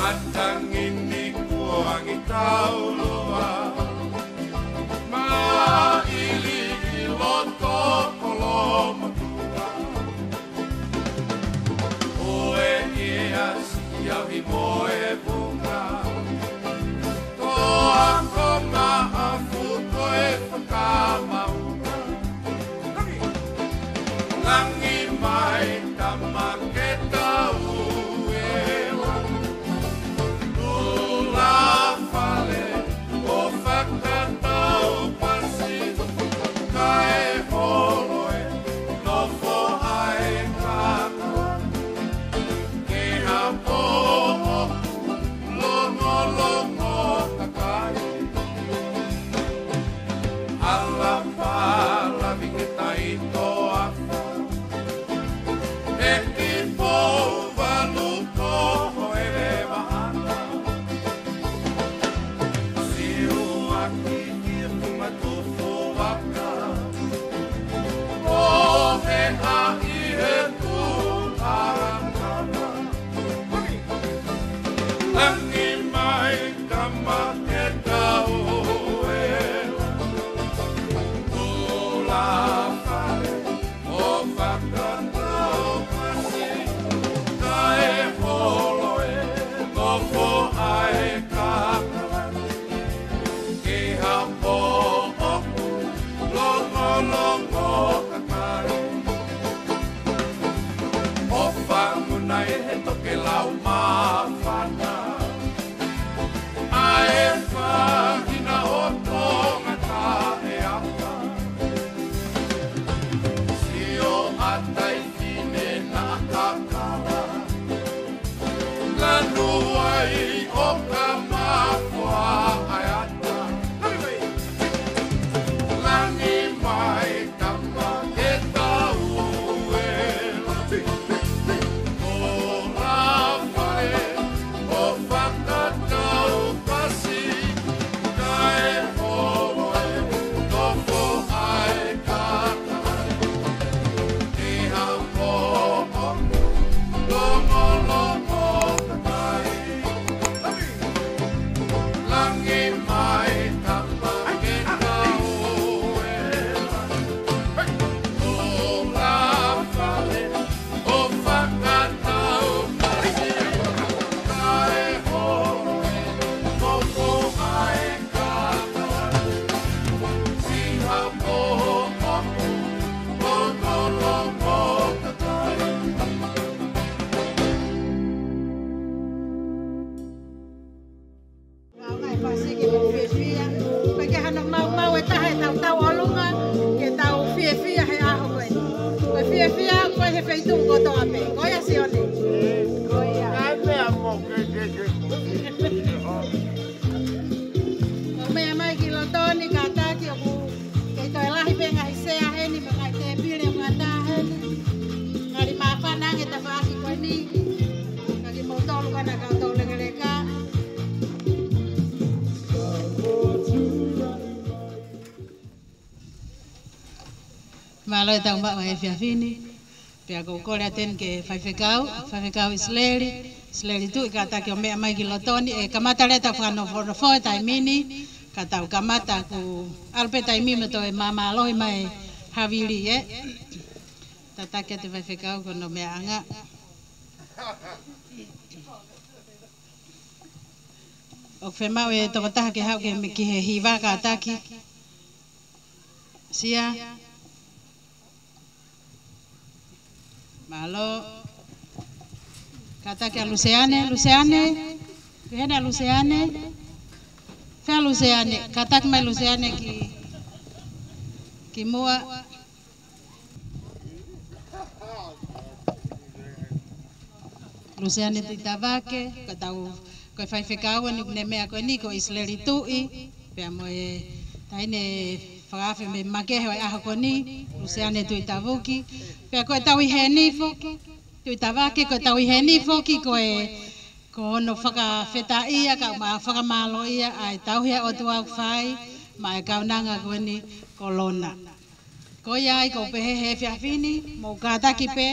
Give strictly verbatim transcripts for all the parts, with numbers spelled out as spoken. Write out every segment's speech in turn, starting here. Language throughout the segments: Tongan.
Matangi ni kuo angi tauloa, maʻili ʻi loto kolomotuʻa. ʻOe ʻi he ʻasi au ʻi moe vunga, toa ko maʻafu toe fakamaunga. Langi mai tama ke tau ela, lula fale ʻo fakatau pasi, kae holo e nofo ai kaka. Ke hapo longolongo kakai. Ala pala mi ke tai toa. Eki pou valu ko ho e lewa ana. Siu aki ki a kuma tufu vaka. O he a i he tu a kama. Langi mai tama ke tau ela. Tula fale ʻo fakatau pasi, kae holo e nofo ai kaka. Ke hapo ʻoku longolongo kakai. ʻO fanguna e he tokelau māfana. ʻA e fahina ʻo Tonga taʻeapa. Sio ʻa taifine na kakala. Lanu ai ʻo kamafoa ʻa e ata. Langi mai tama ke tau ela. Ko la fale ʻo fakatau pasi, kae holo e nofo ai kaka. Ke hapo ʻoku longolongo kakai. Langi mai tama ke tau ela. Tula fale ʻo fakatau pasi, kae holo e nofo ai kaka. Siʻi hapo ʻoku longolongo kakai. Maʻu mai pasi ke mau fiefia. Ko e ke hano maumau e taha e tautau ʻolunga, ke tau fiefia he ʻaho ko eni. Ko e fiefia, ko e he feituʻu kotoa pē. Ko ia Sione. Ko ia. Ai, meʻa mo ke, ke, ke. ʻO meʻa mai ki loto ni kātaki ʻoku kei toe lahi pē ngaahi sea heni, mo e ngaahi tēpile ʻoku ngata heni. Ngali māfana ange tafaʻaki ko eni. Ka kimoutolu ka na kau tau lekeleka. Mālō e tau maʻu e efiafi ni. Pea ʻoku ou kole atu eni ki he faifekau, faifekau ʻIsileli, ʻIsileli Tuʻi, kātaki ʻo meʻa mai ki loto ni, ʻe kamata leva e tau fakanofonofo he taimi ni, ka tau kamata ʻoku ʻalu pē taimi mo toe māmālohi mai e havili, ē. Tataki atu e faifekau ki hono meʻaʻanga. ʻOku fiemaʻu e tokotaha ke haʻu ki he, ki he hiva kātaki. Sia. Mālō. Kātaki ʻa Luseane, Luseane. Ko hena Luseane? Fea Luseane? Kātaki mai Luseane ki, ki muʻa. Luseane Tuʻitavake, ko e tau, ko e faifekau eni ʻoku ne meʻa ko eni ko ʻIsileli Tuʻi, pea mo e taʻahine fakaafe mei Makehe ʻo e ʻaho ko eni, Luseane Tuʻitavuki, pea ko e tau ʻi heni foki, Tuʻitavake, ko e tau ʻi heni foki, ko e, ko hono fakafetaʻia, kae ʻumaʻā fakamālōʻia ʻa e tauhi ʻa e ʻOtua ʻoku fai maʻa e kaunanga ko eni ko Lona. Ko ia ai ʻoku ou pehē he efiafi ni, mou kātaki pē,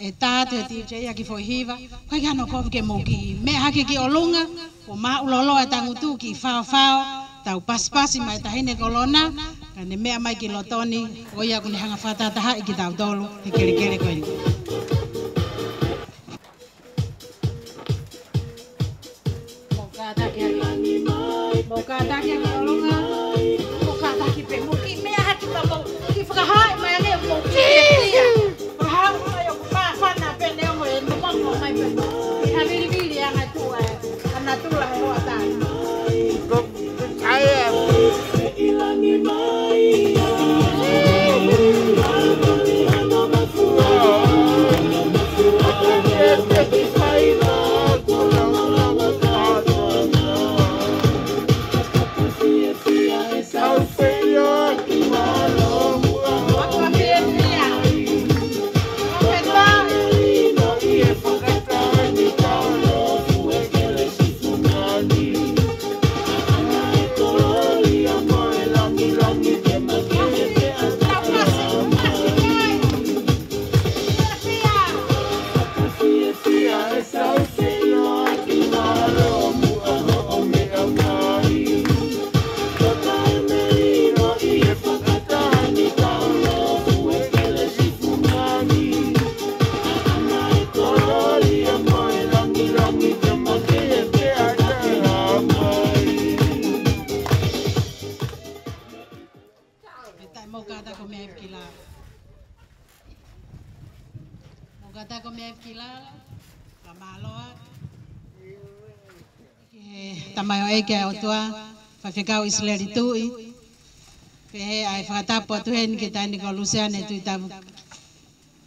ʻe tā atu he D J ʻaki foʻi hiva, ʻikai ke ʻi ai hano kovi ke mou kiʻi meʻa hake ki ʻolunga, ʻo maʻulolo ʻa e tangutu kiʻi faofao, tau pasipasi mai taʻahine ko Lona, kae ne meʻa mai ki loto ni, ko ia ʻoku ne hanga fakatahatahaʻi kitautolu he kelekele ko eni. Mou kātaki hake. Mou kātaki hake ʻolunga. Mou kātaki pē. Mou kiʻi meʻa hake pea mou kiʻi fakahā mai ange mou kiʻi kia. Fakahā mai ʻoku māfana pē neongo e momongo mai pē. ʻI ha vilivili anga tuʻa e. Ana tula he hoa tani. Mou kātaki mei he kilala. Mou kātaki mei he kilala. Ka mālō ā. Ki he tamaioʻeiki ʻa e ʻOtua, Faifekau ʻIsileli Tuʻi. Pehē ʻa e fakatapu atu heni ki he taʻahine ko Luseane Tuʻitava-,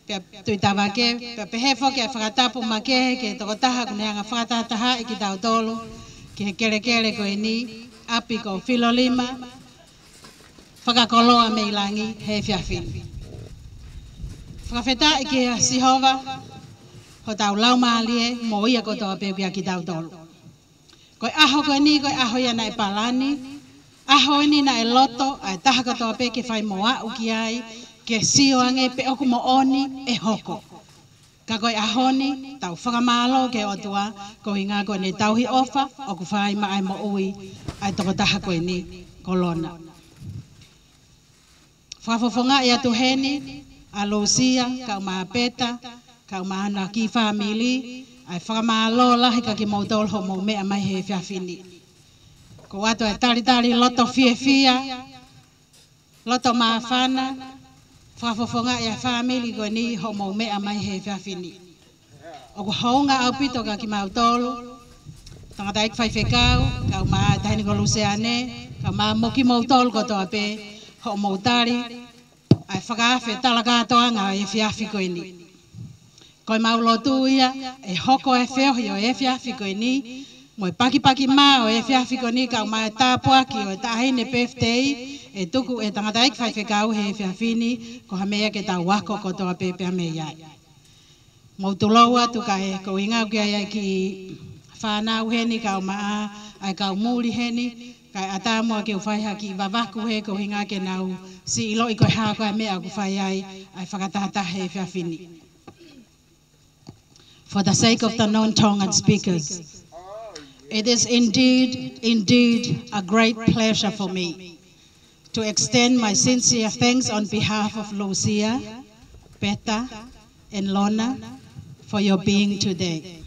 pea Tuʻitavake, pea pehē foki ʻa e fakatapu makehe ki he tokotaha ʻoku ne hanga fakatahatahaʻi kitautolu ki he kelekele ko eni, ʻapi ko Filolima, fakakoloa mei langi he efiafi ni. Fakafetaʻi kia Sihova, hotau laumālie mo ia kotoa pē ʻoku ʻia kitautolu. Ko e ʻaho ko eni, ko e ʻaho ia naʻe palani, ʻaho eni naʻe loto ʻa e taha kotoa pē ke fai mo aʻu ki ai, ke sio ange pe ʻoku moʻoni ʻe hoko. Ka ko e ʻaho ni, tau fakamālō ki he ʻOtua, koeʻuhinga ko ʻene tauhi ʻofa, ʻoku fai maʻa e moʻui ʻa e tokotaha ko eni, ko Lona. Fakafofongaʻi atu heni ʻa Lusia, kaeʻumaʻā Peta, kaeʻumaʻā hona kiʻi fāmili, ʻa e fakamālō lahi kia kimoutolu hoʻomou meʻa mai he efiafi ni. Ko ʻeku ʻoatu ʻa e talitali loto fiefia, loto māfana, fakafofongaʻi ʻa e fāmili ko eni hoʻomou meʻa mai he efiafi ni. ʻOku hounga ʻaupito kia kimautolu, tangataʻeiki faifekau, kaeʻumaʻā e taʻahine ko Luseane, kaeʻumaʻā mo kimoutolu kotoa pē, hoʻomou tali ʻa e fakaafe tala kātoanga ʻo e efiafi ko eni. Ko ʻemau lotu ia, ʻe hoko e feohi ʻo e efiafi ko eni, mo e pakipaki mā ʻo e efiafi ko eni kaeʻumaʻā e tāpuaki ʻo e taʻahine birthday, ʻe tuku ʻe he tangataʻeiki faifekau he efiafi ni, ko ha meʻa ke tau ako kotoa pē pea mei ai. Mou tulou atu kae, koeʻuhinga ʻoku ʻi ai e kiʻi fānau heni kaeʻumaʻā ʻa e kau muli heni, kae ʻatā muʻa ke u fai ha kiʻi vavaku he koeʻuhinga ke nau siʻi ʻiloʻi ko e hā ko ā e meʻa ʻoku fai ai ʻa e fakatahataha he efiafi ni. For the sake of the non-Tongan speakers, it is indeed, indeed a great pleasure for me to extend my sincere thanks on behalf of Lucia, Peta, and Lona for your being today.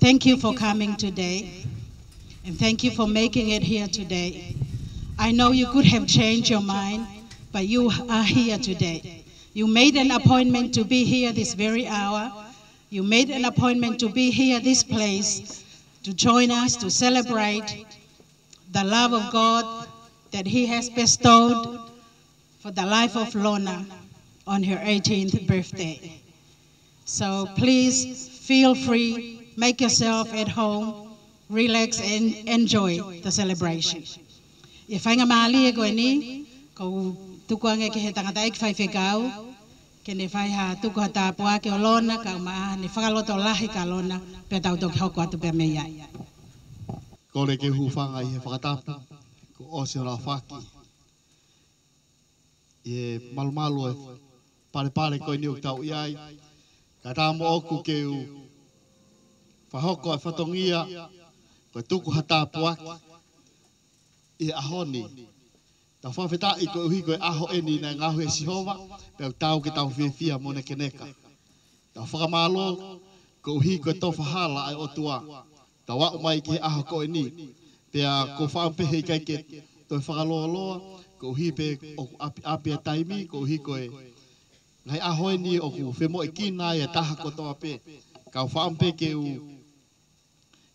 Thank you for coming today, and thank you for making it here today. I know you could have changed your mind, but you are here today. You made an appointment to be here this very hour. You made an appointment to be here, this place, to join us to celebrate the love of God that He has bestowed for the life of Lona on her eighteenth birthday. So please feel free, make yourself at home, relax and enjoy the celebration. ʻI he faingamālie ko eni, ʻoku ou tuku ange ki he tangataʻeiki faifekau, ke ne fai ha tuku ha tāpuaki ʻo Lona, kaeʻumaʻā ʻene fakalotolahi kia Lona, pea tau toki hoko atu pea mei ai. Kole ke u hūfanga ʻi he fakatapu, kuo ʻosi hono aofaki. ʻI he malumalu e palepale ko eni ʻoku tau ʻi ai, ka tā moʻoku ke u fakahoko e fatongia, ko e tuku ha tāpuaki ʻi he ʻaho ni. Tau fakafetaʻi koeʻuhi ko e ʻaho eni naʻe ngaohi ʻe Sihova, pea ʻoku taau ke tau fiefia mo nekeneka. Tau fakamālō koeʻuhi ko e tofa hala ʻa e ʻOtua. Tau aʻu mai ki he ʻaho ko eni. Pea ʻoku ou fakaʻamu pē heʻikai ke toe fakalōloa, koeʻuhi pē ʻoku ʻapiʻapi ʻa e taimi, koeʻuhi ko e ngaahi ʻaho eni ʻoku femoʻuekina ai e taha kotoa pē. Ka ʻoku ou fakaʻamu pē ke u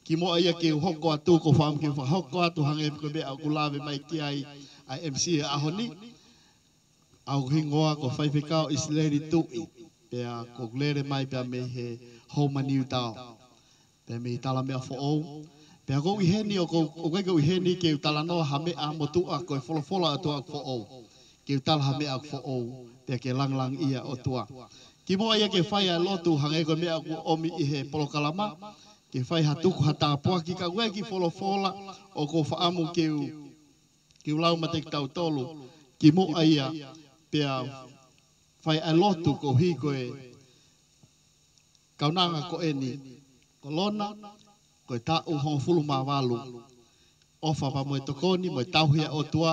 kimuʻa ia ke u hoko atu, ʻoku ou fakaʻamu ke u fakahoko atu hangē ko e meʻa ʻoku lave mai ki ai ʻa e M C he ʻaho ni. ʻA hoku hingoa ko Faifekau ʻIsileli Tuʻi, pea ʻoku ou lele mai pea mei he Houma Niutao, pea mei Talameʻafoʻou. Pea ʻoku ou ʻi heni, ʻoku ou, ʻoku ʻikai ke u ʻi heni ke u talanoa ha meʻa motuʻa, ko e folofola ʻa e ʻOtua ʻoku foʻou. Ke u tala ha meʻa ʻoku foʻou, pea ke langilangiʻia e ʻOtua. Kimuʻa ia ke fai ʻa e lotu hangē ko e meʻa ʻoku ʻomi ʻi he polokalama, ke fai ha tuku ha tāpuaki, ka ʻoku ʻi ai e kiʻi folofola ʻoku ou fakaʻamu ke u, ke u lau maʻa kitautolu kimuʻa ia, pea fai ʻa e lotu koeʻuhi ko e kaunanga ko eni. Ko Lona, ko e taʻu hongofulu mā valu. ʻOfa pea mo e tokoni, mo e tauhi ʻa e ʻOtua,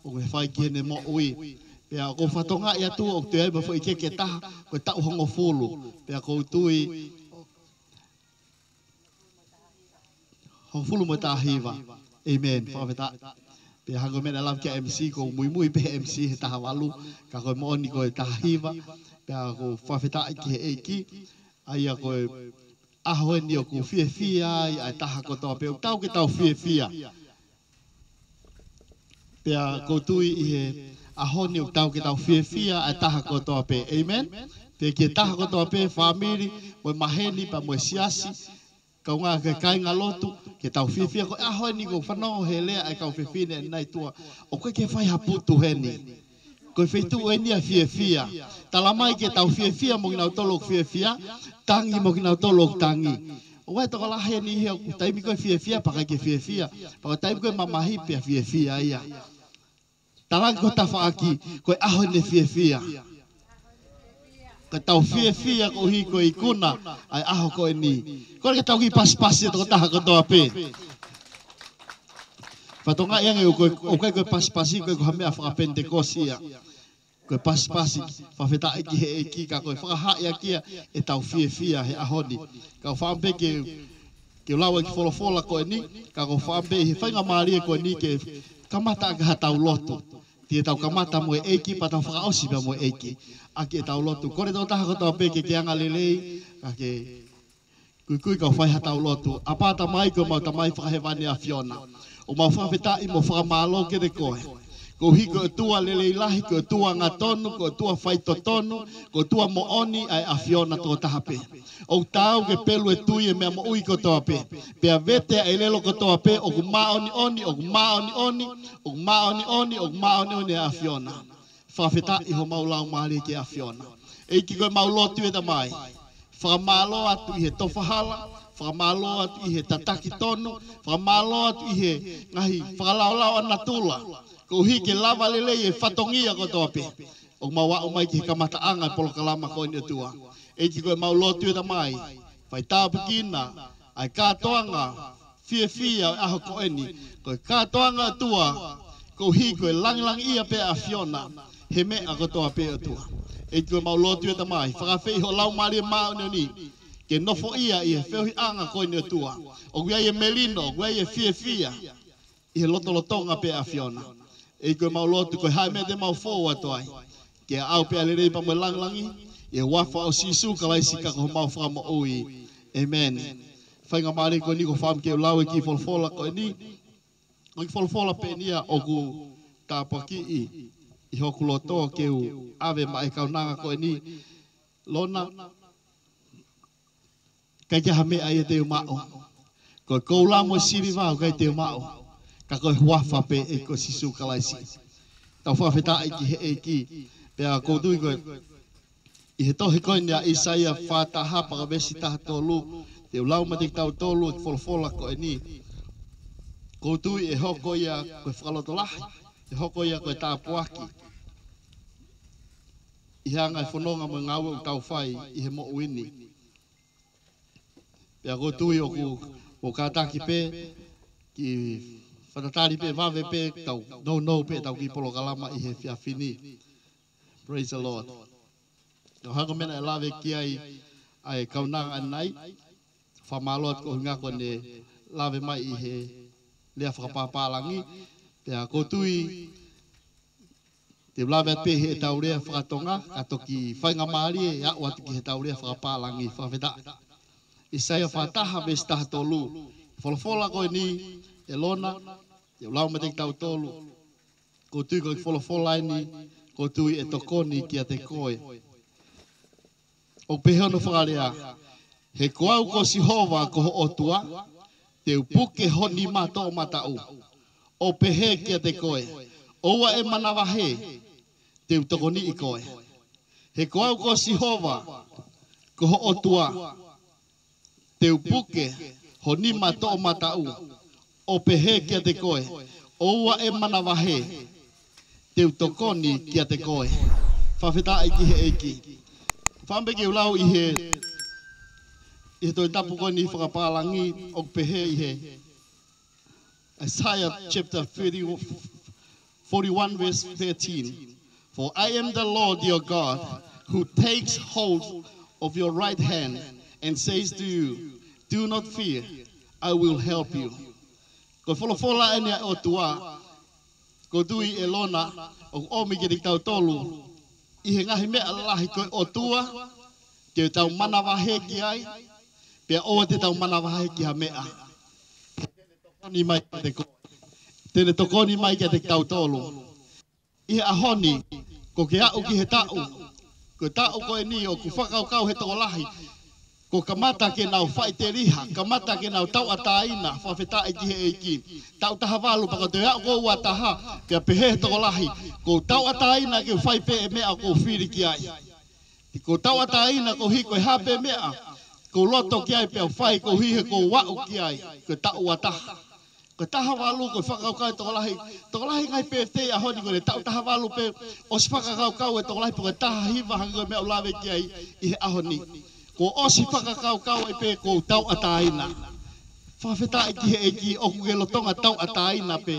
ʻoku ne fai ki heʻene moʻui. Pea ʻoku ou fakatokangaʻi atu, ʻoku toe ʻi ai mo e foʻi keke ʻe taha, ko e taʻu hongofulu. Pea ʻoku ou tui, hongofulu mo e taha hiva. ʻĒmeni. Fakafetaʻi. Pea hangē ko e meʻa naʻe lave ki ai e M C, ʻoku ou muimui pē he M C he taha valu, ka ko e moʻoni ko e taha hiva. Pea ʻoku ou fakafetaʻi ki he ʻEiki, ʻa ia ko e ʻaho eni ʻoku fiefia ai ʻa e taha kotoa pē, ʻoku taau ke tau fiefia. Pea ʻoku ou tui ʻi he ʻaho ni ʻoku taau ke tau fiefia ʻa e taha kotoa pē. ʻĒmeni. Pea ki he taha kotoa pē, fāmili, mo e maheni, pea mo e siasi, kaungā ke kāingalotu, ke tau fiefia. Ko e ʻaho eni ʻoku ou fanongo he lea ʻa e kau fefine ʻanenai ʻi tuʻa, ʻoku ʻikai ke fai ha putu heni. Ko e feituʻu eni ʻa e fiefia. Tala mai ke tau fiefia mo kinautolu ʻoku fiefia, tangi mo kinautolu ʻoku tangi. ʻOku ʻi ai e tokolahi eni he ʻoku taimi ko e fiefia pea ʻikai ke fiefia, pea ko e taimi ko e mamahi pea fiefia ia. Talaange ki ho tafaʻaki, ko e ʻaho eni ʻo e fiefia. Ka tau fiefia koeʻuhi ko e ikuna ʻa e ʻaho ko eni. Kole ke tau kiʻi pasipasi e tokotaha kotoa pē. Fakatokangaʻi ange ʻoku, ʻoku ʻikai ko e pasipasi, ʻoku ʻikai ko ha meʻa fakapenitekosi ia. Ko e pasipasi, fakafetaʻi ki he ʻEiki, ka ko e fakahaaʻi ʻaki ia ʻetau fiefia he ʻaho ni. Ka ʻoku ou fakaʻamu pē ke, ke u lau e kiʻi folofola ko eni, ka ʻoku ou fakaʻamu pē ʻi he faingamālie ko eni ke kamata ʻaki ha tau lotu. Te tau kamata mo e ʻEiki, pea tau fakaʻosi pea mo e ʻEiki ʻaki ʻetau lotu. Kole ki he tokotaha kotoa pē ke ke angalelei, ka ke kuikui kau fai ha tau lotu. ʻApā Tamai, ko homau Tamai fakahēvani ʻAfiona, ʻoku mau fakafetaʻi mo fakamālō kiate koe. Koeʻuhi ko e ʻOtua lelei lahi, ko e ʻOtua angatonu, ko e ʻOtua faitotonu, ko e ʻOtua moʻoni ʻa e ʻAfiona tokotaha pē. ʻOku taau ke pelu e tui e meʻa moʻui kotoa pē, pea vete ʻa e ʻelelo kotoa pē, ʻoku māʻoniʻoni, ʻoku māʻoniʻoni, ʻoku māʻoniʻoni, ʻoku māʻoniʻoni ʻa e ʻAfiona. Fakafetaʻi homau laumālie ki he ʻAfiona. ʻEiki, ko ʻemau lotu ē Tamai, fakamālō atu ʻi he tofa hala, fakamālō atu ʻi he tataki tonu, fakamālō atu ʻi he ngaahi fakalaolao ʻa natula, koeʻuhi ke lava lelei e fatongia kotoa pē. ʻOku mau aʻu mai ki he kamataʻanga e polokalama ko eni ʻOtua. ʻEiki, ko ʻemau lotu ē Tamai, fai tāpuekina ʻa e kātoanga fiefia ʻo e ʻaho ko eni, ko e kātoanga ʻOtua, koeʻuhi ko e langilangiʻia pē ʻa e ʻAfiona he meʻa kotoa pē ʻOtua. ʻEiki, ko ʻemau lotu ē Tamai, fakaafeʻi ho Laumālie Māʻoniʻoni ke nofoʻia ʻi he feohiʻanga ko eni ʻOtua. ʻOku ʻi ai e melino, ʻoku ʻi ai e fiefia ʻi he lotolotonga pē ʻa e ʻAfiona. ʻEiki, ko ʻemau lotu, ko e hā e meʻa te mau fou atu ai, ke aʻu pē ʻa e lelei pea mo e langilangi, ʻi he huafa ʻo Sīsū Kalaisi ka ko homau Fakamoʻui. ʻĒmeni. Faingamālie ko eni ʻoku ou fakaʻamu ke u lau e kiʻi folofola ko eni. Ko e kiʻi folofola pē eni ia ʻoku tāpuakiʻi ʻi hoku loto ke u ʻave maʻa e kaunanga ko eni. Lona, ʻikai ke ʻi ai ha meʻa ia te u maʻu. Ko e koula mo e siliva ʻoku ʻikai te u maʻu, ka ko e huafa pē ʻEiki ko Sīsū Kalaisi. Tau fakafetaʻi ki he ʻEiki. Pea ʻoku ou tui ko e, ʻi he tohi ko eni ʻa ʻĪsaia fā taha pea ko e veesi taha tolu, te u lau maʻa kitautolu e folofola ko eni. ʻOku ou tui ʻe hoko ia ko e fakalotolahi, ʻe hoko ia ko e tāpuaki. ʻi he anga e fononga mo e ngāue ʻoku tau fai ʻi he moʻui ni. Pea ʻoku ou tui ʻoku, ʻoku kātaki pē, ke fakatatali pē, vave pē, tau nounou pē ʻetau kiʻi polokalama ʻi he efiafi ni. Praise the Lord. Ka hangē ko e meʻa naʻe lave ki ai ʻa e kaunanga ʻanenai, fakamālō atu ko e ʻuhinga ko ʻene lave mai ʻi he lea fakapapālangi. Pea ʻoku ou tui te u lave atu pē heʻetau lea fakatonga, ka toki faingamālie ʻe aʻu atu ki heʻetau lea fakapālangi. Fakafetaʻi. ʻAisea fā taha veesi taha tolu. Folofola ko eni, ʻe Lona, te u lau maʻa kitautolu. ʻOku ou tui ko e folofola eni, ʻoku ou tui ʻe tokoni kiate koe. ʻOku pehē hono fakalea: He ko au ko Sihova ko ho ʻOtua, te u puke ho nima toʻomataʻu, ʻo pehē kiate koe, ʻoua ʻe manavahē, te u tokoniʻi koe. He ko au ko Sihova ko ho ʻOtua, te u puke ho nima toʻomataʻu, ʻo pehē kiate koe, ʻoua ʻe manavahē, te u tokoni kiate koe. Fakafetaʻi ki he ʻEiki. Fāmili, ke u lau ʻi he, ʻi he Tohi Tapu ko eni fakapālangi, ʻoku pehē ʻi he Isaiah chapter thirty, forty-one, verse thirteen. For I am the Lord your God, who takes hold of your right hand and says to you, "Do not fear, I will help you." Ko e folofola eni ʻa e ʻOtua, ʻoku ou tui ʻe Lona, ʻoku ʻomi kiate kitautolu ʻi he ngaahi meʻa lalahi. Ko e ʻOtua, te tau manavahē ki ai, pea ʻoua te tau manavahē ki ha meʻa. Tokoni mai kiate ko-, te ne tokoni mai kiate kitautolu. ʻI he ʻaho ni, kuo ke aʻu ki he taʻu, ko e taʻu ko eni ʻoku fakakaukau he tokolahi, kuo kamata ke nau faʻiteliha, kamata ke nau tauʻatāina. Fakafetaʻi ki he ʻEiki. Taʻu taha valu, pea ko e aʻu ko ē ua taha, pea pehē he tokolahi, kuo u tauʻatāina ke u fai pē e meʻa ʻoku ou fili ki ai. Kuo u tauʻatāina koeʻuhi ko e hā pē meʻa ʻoku ou loto ki ai pea u fai, koeʻuhi he kuo u aʻu ki ai. Ko e taʻu ua taha. Ko e taha valu, ko e fakakaukau e tokolahi. Tokolahi ngaahi pētē ʻaho ni, ko e taʻu taha valu pē, ʻosi fakakaukau e tokolahi pe ko e taha hiva hangē ko e meʻa ʻoku lave ki ai ʻi he ʻaho ni. Kuo ʻosi fakakaukau ai pē kuo u tauʻatāina. Fakafetaʻi ki he ʻEiki, ʻoku ke lolotonga tauʻatāina pē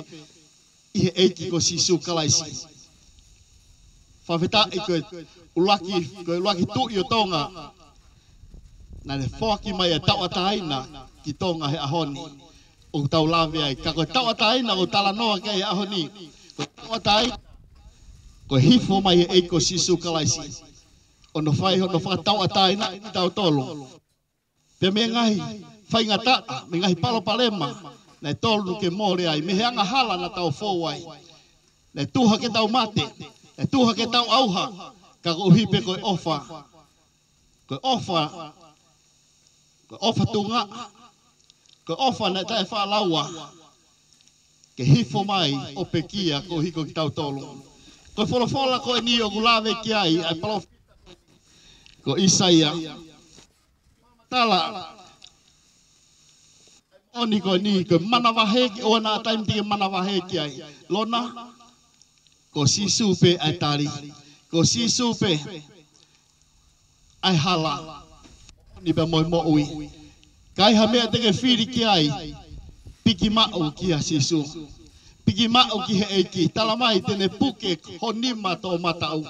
ʻi he ʻEiki ko Sīsū Kalaisi. Fakafetaʻi, ko e ʻuluaki, ko e ʻuluaki tuʻi ʻo Tonga naʻa ne foaki mai e tauʻatāina ki Tonga he ʻaho ni ʻoku tau lave ai. Ka ko e tauʻatāina ʻoku talanoa ki ai he ʻaho ni, ko e tauʻatāina ko e hifo mai he ʻEiki ko Sīsū Kalaisi ʻo ne fai hono fakatauʻatāina kitautolu pea mei he ngaahi faingataʻa, mei he ngaahi palopalema naʻe totonu ke mole ai, mei he angahala naʻa tau fou ai. Naʻe tuha ke tau mate, naʻe tuha ke tau ʻauha, ka koeʻuhi pē ko e ʻofa. Ko e ʻofa, ko e ʻofa tuʻunga, ko e ʻofa naʻe taʻefaʻalaua ke hifo mai ʻo pekia koeʻuhi ko kitautolu. Ko e folofola ko eni ʻoku lave ki ai ʻa e palōfita ko ʻAisea. Tala ʻoni ko eni, ko e manavahē ki, ʻoua naʻa taimi te ke manavahē ki ai. Lona, ko Sīsū pē ʻa e tali. Ko Sīsū pē ʻa e hala ni pea mo e moʻui. Ka ai ha meʻa te ke fili ki ai, piki maʻu kia Sīsū. Piki maʻu ki he ʻEiki. Tala mai te ne puke ho nima toʻomataʻu.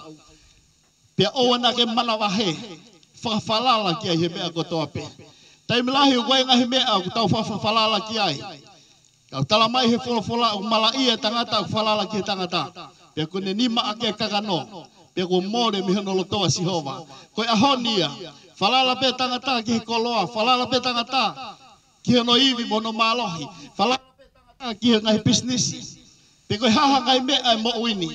Pea ʻoua naʻa ke manavahē, fakafalala ki ai he meʻa kotoa pē. Taimi lahi ʻoku ʻi ai e ngaahi meʻa ʻoku tau fakafalala ki ai. Ka ʻoku tala mai he folofola ʻoku malaʻia e tangata ʻoku falala ki he tangata, pea kuo ne nima ʻaki e kakano, pea kuo mole mei hono loto ʻa Sihova. Ko e ʻaho ni ia, falala pē tangata ki he koloa, falala pē tangata ki hono ivi mo hono mālohi, falala pē tangata ki he ngaahi pisinisi, pe ko e hā ha ngaahi meʻa ʻo e moʻui ni.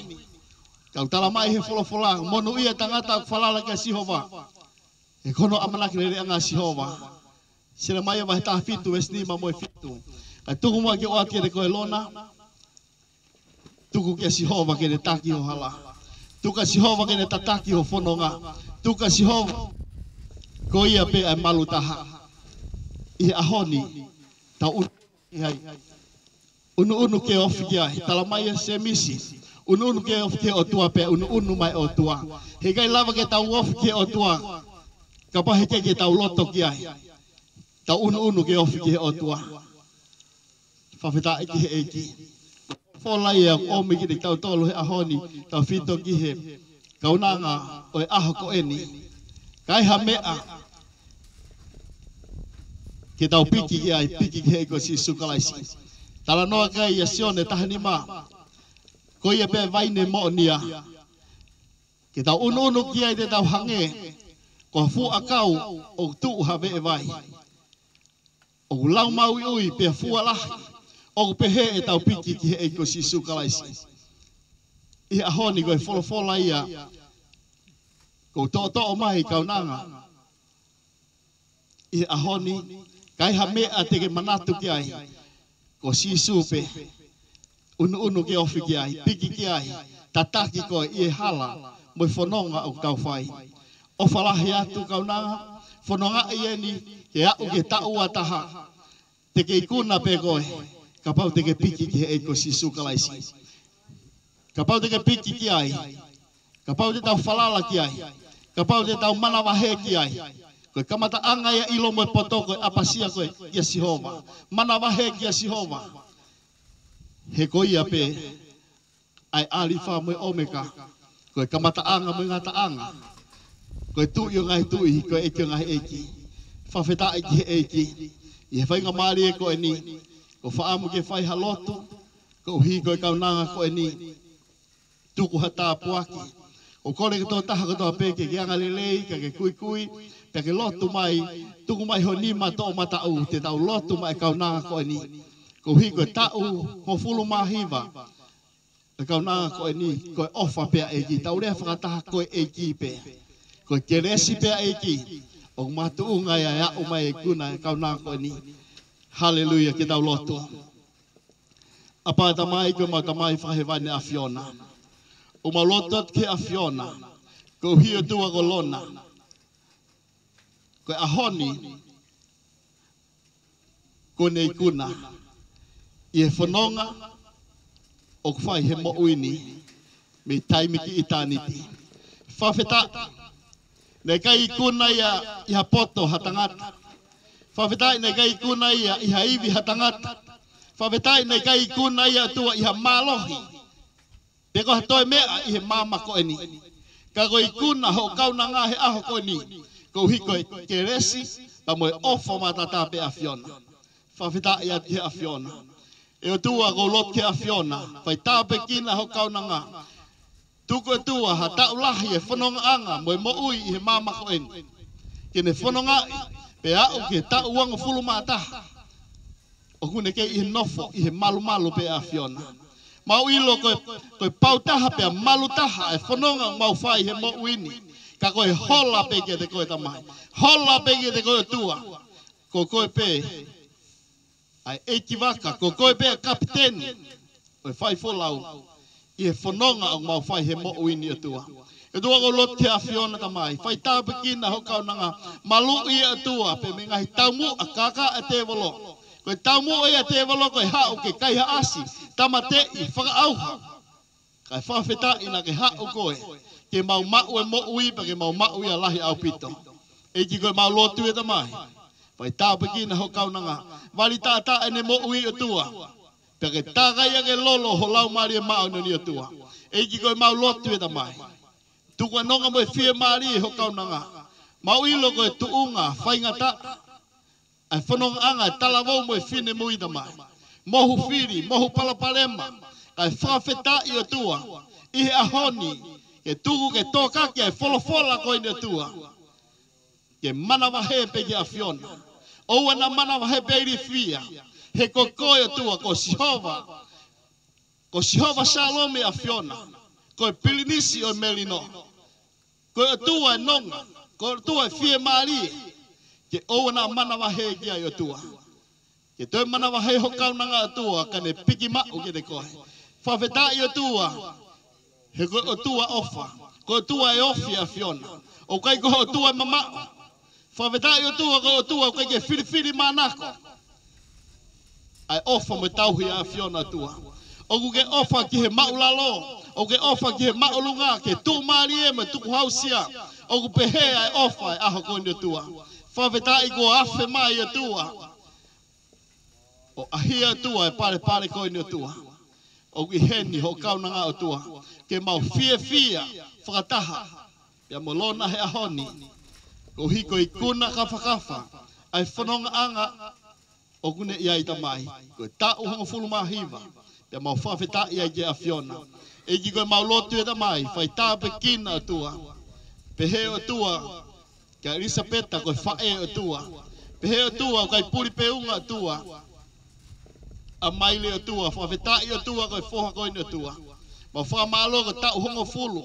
Ka ʻoku tala mai he folofola, monūʻia e tangata ʻoku falala kia Sihova, he ko hono ʻamanaki leleʻanga ʻa Sihova. Selemaia vahe taha fitu, veesi nima mo e fitu. Kae tuku muʻa ke u ʻoatu kiate koe Lona, tuku kia Sihova ke ne taki ho hala. Tuku kia Sihova ke ne tataki ho fononga. Tuku kia Sihova, ko ia pē ʻa e malu taha. ʻI he ʻaho ni, tau ʻunuʻunu ki ai. ʻUnuʻunu ke ofi ki ai. Tala mai ʻe Sēmisi, ʻunuʻunu ke ofi ki he ʻOtua pea ʻunuʻunu mai ʻOtua. He ʻikai lava ke tau ofi ki he ʻOtua kapau he ʻikai ke tau loto ki ai. Tau ʻunuʻunu ke ofi ki he ʻOtua. Fakafetaʻi ki he ʻEiki. Folofola ia ʻoku ʻomi kiate kitautolu he ʻaho ni, tautefito ki he kaunanga ʻo e ʻaho ko eni. Ka ai ha meʻa ke tau piki ki ai, piki ki he ʻEiki ko Sīsū Kalaisi. Talanoa ki ai ʻa Sione taha nima. Ko ia pē vaine moʻonia. Ke tau ʻunuʻunu ki ai te tau hangē ko ha fuʻu ʻakau ʻoku tuʻu ha veʻe vai. ʻOku lau māuiui pea fua lahi. ʻOku pehē ʻetau piki ki he ʻEiki ko Sīsū Kalaisi. ʻI he ʻaho ni ko e folofola ia ʻoku toʻotoʻo mai kaunanga. ʻI he ʻaho ni, ka ai ha meʻa te ke manatu ki ai, ko Sīsū pē. ʻUnuʻunu ke ofi ki ai, piki ki ai, tataki koe ʻi he hala mo e fononga ʻoku tau fai. ʻOfa lahi atu kaunanga, fononga ʻi heni, ke aʻu ki he taʻu ua taha, te ke ikuna pē koe, kapau te ke piki ki he ʻEiki ko Sīsū Kalaisi. Kapau te ke piki ki ai, kapau te tau falala ki ai, kapau te tau manavahē ki ai. Ko e kamataʻanga ia ʻilo mo e poto ko e ʻapasia ko ē kia Sihova. Manavahē kia Sihova. He ko ia pē ʻa e ʻAlifa mo e ʻOmeka. Ko e kamataʻanga mo e ngataʻanga. Ko e Tuʻi ʻo e ngaahi tuʻi, ko e ʻEiki ʻo e ngaahi ʻeiki. Fakafetaʻi ki he ʻEiki. ʻI he faingamālie ko eni, ʻoku ou fakaʻamu ke fai ha lotu, koeʻuhi ko e kaunanga ko eni. Tuku ha tāpuaki. ʻOku ou kole ki he tokotaha kotoa pē ke ke angalelei, ka ke kuikui, pea ke lotu mai, tuku mai ho nima toʻomataʻu, te tau lotu mai e kaunanga ko eni. Koeʻuhi ko e taʻu hongofulu mā hiva, e kaunanga ko eni, ko e ʻofa pē ʻa e ʻEiki, tau lea fakataha ko e ʻEiki pē. Ko e kelesi pē ʻa e ʻEiki, ʻoku makatuʻunga ia ʻa e aʻu mai e ikuna e kaunanga ko eni. Haleluia, ke tau lotu. ʻApā Tamai, ko homau Tamai fakahēvani ʻAfiona. ʻOku mau lotu atu ki he ʻAfiona, koeʻuhi ʻOtua ko Lona. Ko e ʻaho ni, kuo ne ikuna, ʻi he fononga ʻoku fai he moʻui ni, mei taimi ki ʻitāniti. Fakafetaʻi, naʻe ʻikai ikuna ia ʻi ha poto ha tangata. Fakafetaʻi naʻe ʻikai ikuna ia ʻi ha ivi ha tangata. Fakafetaʻi naʻe ʻikai ikuna ia ʻOtua ʻi ha mālohi. Pe ko ha toe meʻa ʻi he māmani ko eni. Ka ko e ikuna hoʻo kaunanga he ʻaho ko eni. Koeʻuhi ko e kelesi, pea mo e ʻofa mataʻatā pē ʻAfiona. Fakafetaʻi atu ki he ʻAfiona. ʻE ʻOtua ʻoku ou lotu ki he ʻAfiona. Fai tāpuekina hoʻo kaunanga. Tuku ʻOtua ha taʻu lahi e fonongaʻanga mo e moʻui ʻi he māmani ko eni. Ke ne fonongaʻi, pea aʻu ki he taʻu uangofulu mā taha. ʻOku ne kei ʻi he nofo, ʻi he malumalu pē ʻAfiona. Mau ʻilo ko e, ko e pau taha pea malu taha e fononga mau fai he moʻui ni. Ka ko e hola pē kiate koe Tamai. Hola pē kiate koe ʻOtua. Ko koe pē ʻa e ʻeikivaka, ko koe pē ʻa e kapiteni ʻo e faifolau ʻi he fononga ʻoku mau fai he moʻui ni ʻOtua. ʻOtua ʻoku ou lotu ki he ʻAfiona Tamai, fai tāpuekina hoʻo kaunanga, maluʻi ʻOtua pē mei he ngaahi taumuʻa kākā ʻa e tēvolo. Ko e taumuʻa ia ʻa e tēvolo ko e haʻu ke kaihaʻasi, tāmateʻi, fakaʻauha. Kae fakafetaʻi naʻa ke haʻu koe, ke mau maʻu e moʻui pea ke mau maʻu ia lahi ʻaupito. ʻEiki ko e mau lotu ia Tamai. Fai tāpuekina hoʻo kaunanga. Vali taʻataʻa ʻene moʻui ʻOtua. Pea ke tākai ʻa e lolo ho Laumālie Māʻoniʻoni ʻOtua. ʻEiki ko e mau lotu ia Tamai. Tuku ʻa e nonga mo e fiemālie hoʻo kaunanga. Mau ʻilo ko e tuʻunga faingataʻa ʻa e fonongaʻanga ʻa e talavou mo e finemui Tamai. Mohu fili, mohu palopalema, kae fakafetaʻi ʻOtua. ʻI he ʻaho ni, ke tuku ke tokaki ʻa e folofola ko eni ʻOtua. Ke manavahē pē ki he ʻAfiona. ʻOua naʻa manavahē pē ilifia. He ko koe ʻOtua, ko Sihova. Ko Sihova Salome ʻAfiona. Ko e pilinisi ʻo e melino. Ko e ʻOtua e nonga, ko e ʻOtua e fiemālie, ke ʻoua naʻa manavahē ki ai ʻOtua. Ke toe manavahē hoʻo kaunanga ʻOtua, ka ne piki maʻu kiate koe. Fakafetaʻi ʻOtua, he ko e ʻOtua ʻofa, ko e ʻOtua e ofi ʻAfiona. ʻOku ʻikai ko e ʻOtua e mamaʻo. Fakafetaʻi ʻOtua, ko e ʻOtua ʻoku ʻikai ke filifili mānako. ʻA e ʻofa mo e tauhi ʻa ʻAfiona ʻOtua. ʻOku ke ʻofa ki he māʻulalo, ʻoku ke ʻofa ki he māʻolunga, ki he tuʻumālie mo e tukuhausia. ʻOku pehē ʻa e ʻofa ʻo e ʻaho ko eni ʻOtua. Fakafetaʻi kuo afe mai ʻOtua. ʻO ʻahia ʻOtua e palepale ko eni ʻOtua. ʻOku ʻi heni hoʻo kaunanga ʻOtua. Ke mau fiefia fakataha pea mo Lona he ʻaho ni. Koeʻuhi ko e ikuna kafakafa ʻa e fonongaʻanga ʻoku ne ʻi ai Tamai. Ko e taʻu hongofulu mā hiva. Pea mau fakafetaʻi ai ki he ʻAfiona. ʻEiki ko e mau lotu ē Tamai, fai tāpuekina ʻOtua. Pehē ʻOtua, kia ʻIlisapeta ko e faʻē ʻOtua. Pehē ʻOtua, ʻoku ʻikai puli pe unga ʻOtua. ʻA Maile ʻOtua, fakafetaʻi ʻOtua ko e foha ko eni ʻOtua. Mau fakamālō ko e taʻu hongofulu.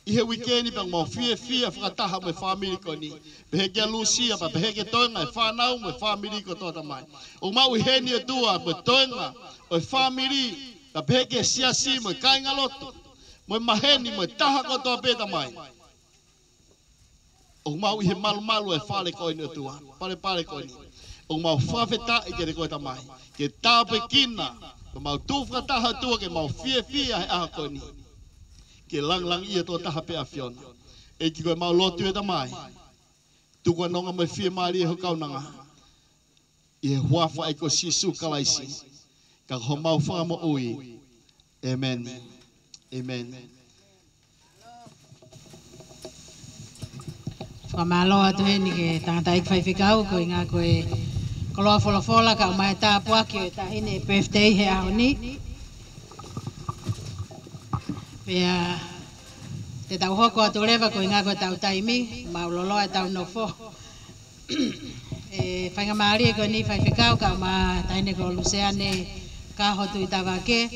ʻI he uike ni pea mau fiefia fakataha mo e fāmili ko eni. Pehē kia Lusia, pea pehē ki he toenga e fānau mo e fāmili kotoa Tamai. ʻOku mau ʻi heni ʻOtua mo e toenga ʻo e fāmili. Pea pehē ki he siasi mo e kāingalotu. Mo e maheni mo e taha kotoa pē Tamai. ʻOku mau ʻi he malumalu e fale ko eni ʻOtua, palepale ko eni. ʻOku mau fakafetaʻi kiate koe Tamai, ke tāpuekina, ke mau tuʻu fakataha ʻOtua ke mau fiefia he ʻaho ko eni. Ke langilangiʻia tokotaha pē ʻAfiona. ʻEiki ko e mau lotu ē Tamai, tuku ā nonga mo e fiemālie ho kaunanga. ʻI he huafa ʻo Sīsū Kalaisi, ka ko homau Fakamoʻui. ʻĒmeni. ʻĒmeni. Fakamālō atu heni ki he tangataʻeiki faifekau, koeʻuhinga ko e koloa folofola kae ʻumaʻā e tāpuaki ʻo e taʻahine birthday he ʻaho ni. Pea te tau hoko atu leva koeʻuhinga ko e tau taimi, mau loloa e tau nofo. ʻE faingamālie ko eni faifekau kae ʻumaʻā e taʻahine ko Luseane Kaho Tuʻitavake,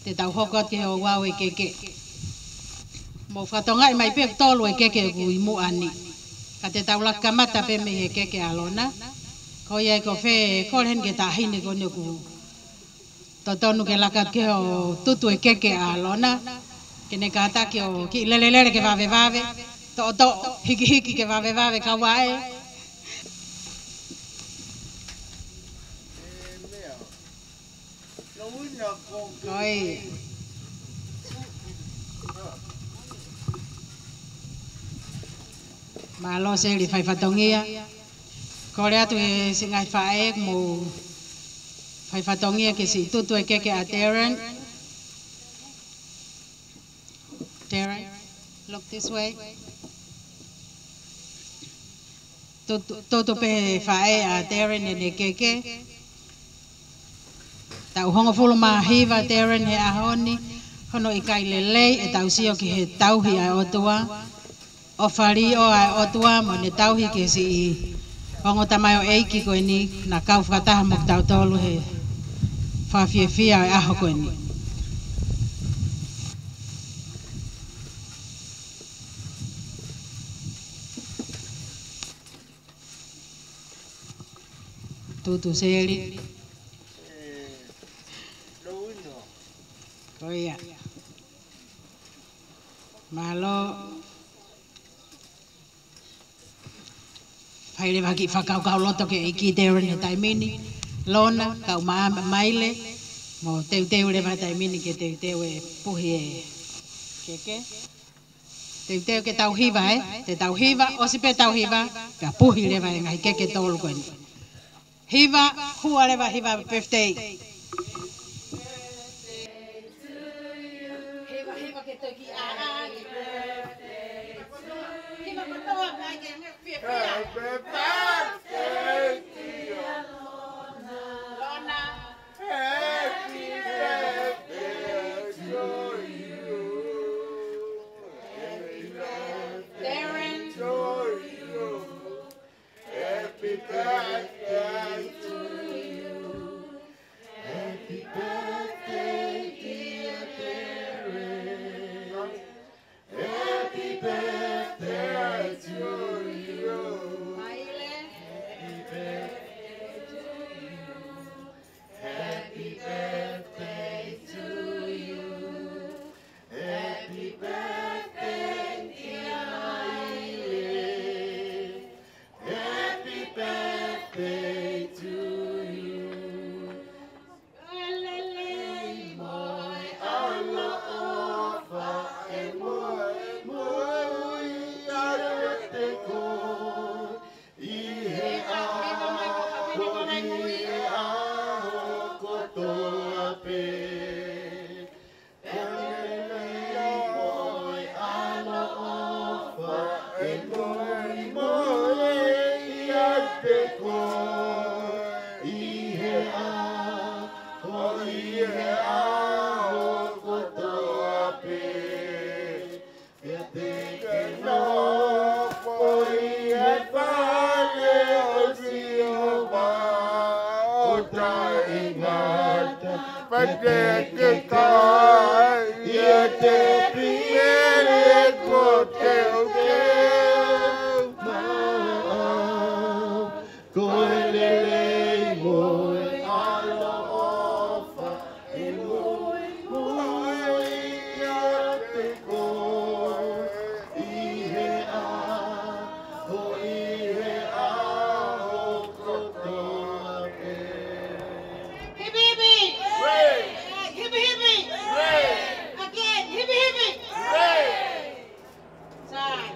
te tau hoko atu ki he ouau e keke. Mou fakatokangaʻi mai pē ʻoku tolu e keke ʻoku ʻi muʻa ni. Ka te tau laka kamata pē mei he keke ʻa Lona. Ko ia ai ko fē, kole heni ki he taʻahine ko eni ʻoku totonu ke laka atu ki he ʻo tutu e keke ʻa Lona. Ke ne kātaki ʻo kiʻi lelelele ke vavevave. Toʻotoʻo, hikihiki ke vavevave kau ai. Ko ia. Mālō Seli fai fatongia. Kole atu he siʻi ngaahi faʻē mou fai fatongia ke siʻi tutu e keke ʻa Darren. Darren, look this way. Tutu, tutu pē faʻē ʻa Darren ʻene keke. Taʻu hongofulu mā hiva Darren he ʻaho ni, hono ʻikai lelei ʻetau sio ki he tauhi ʻa e ʻOtua. ʻOfa lī ʻo e ʻOtua mo ʻene tauhi ki he siʻi ongo tamaioʻeiki ko eni naʻa kau fakataha mo kitautolu he fakafiefia ʻo e ʻaho ko eni. Tutu Seli. Ko ia. Mālō. Fai leva ha kiʻi fakakaukau loto ki he ʻEiki Darren he taimi ni. Lona, kae ʻumaʻā Maile. Mou teuteu leva he taimi ni ke teuteu e puhi e keke. Teuteu ke tau hiva, ē? Te tau hiva, ʻosi pē tau hiva, pea puhi leva e ngaahi keke tolu ko eni. Hiva, hua leva hiva birthday. Hiva, hiva ke toki ʻā, ʻā, ke hiva kotoa mai ke ngā fiefia. Happy birthday, dear Lona. Happy birthday to you. Happy birthday to you. Happy birthday to you. Happy birthday, dear Darren. Happy birthday to you. Happy birthday to you. Happy birthday to you. Happy birthday, dear Maile. Happy birthday ʻi he ʻaho, ʻi he ʻaho kotoa pē. Pea te ke nofo ʻi he fale ʻo Sihova ʻo taʻengata, pea te ke kai ʻi he tēpile ʻo e teuteu maʻau. Ko e lelei mo e ʻaloʻofa ʻe muimui ʻiate koe ʻi he ʻaho, ʻi he ʻaho kotoa pē. Hipi hipi! Hooray! Hipi hipi! Hooray! Again, hipi hipi! Hooray! Sai,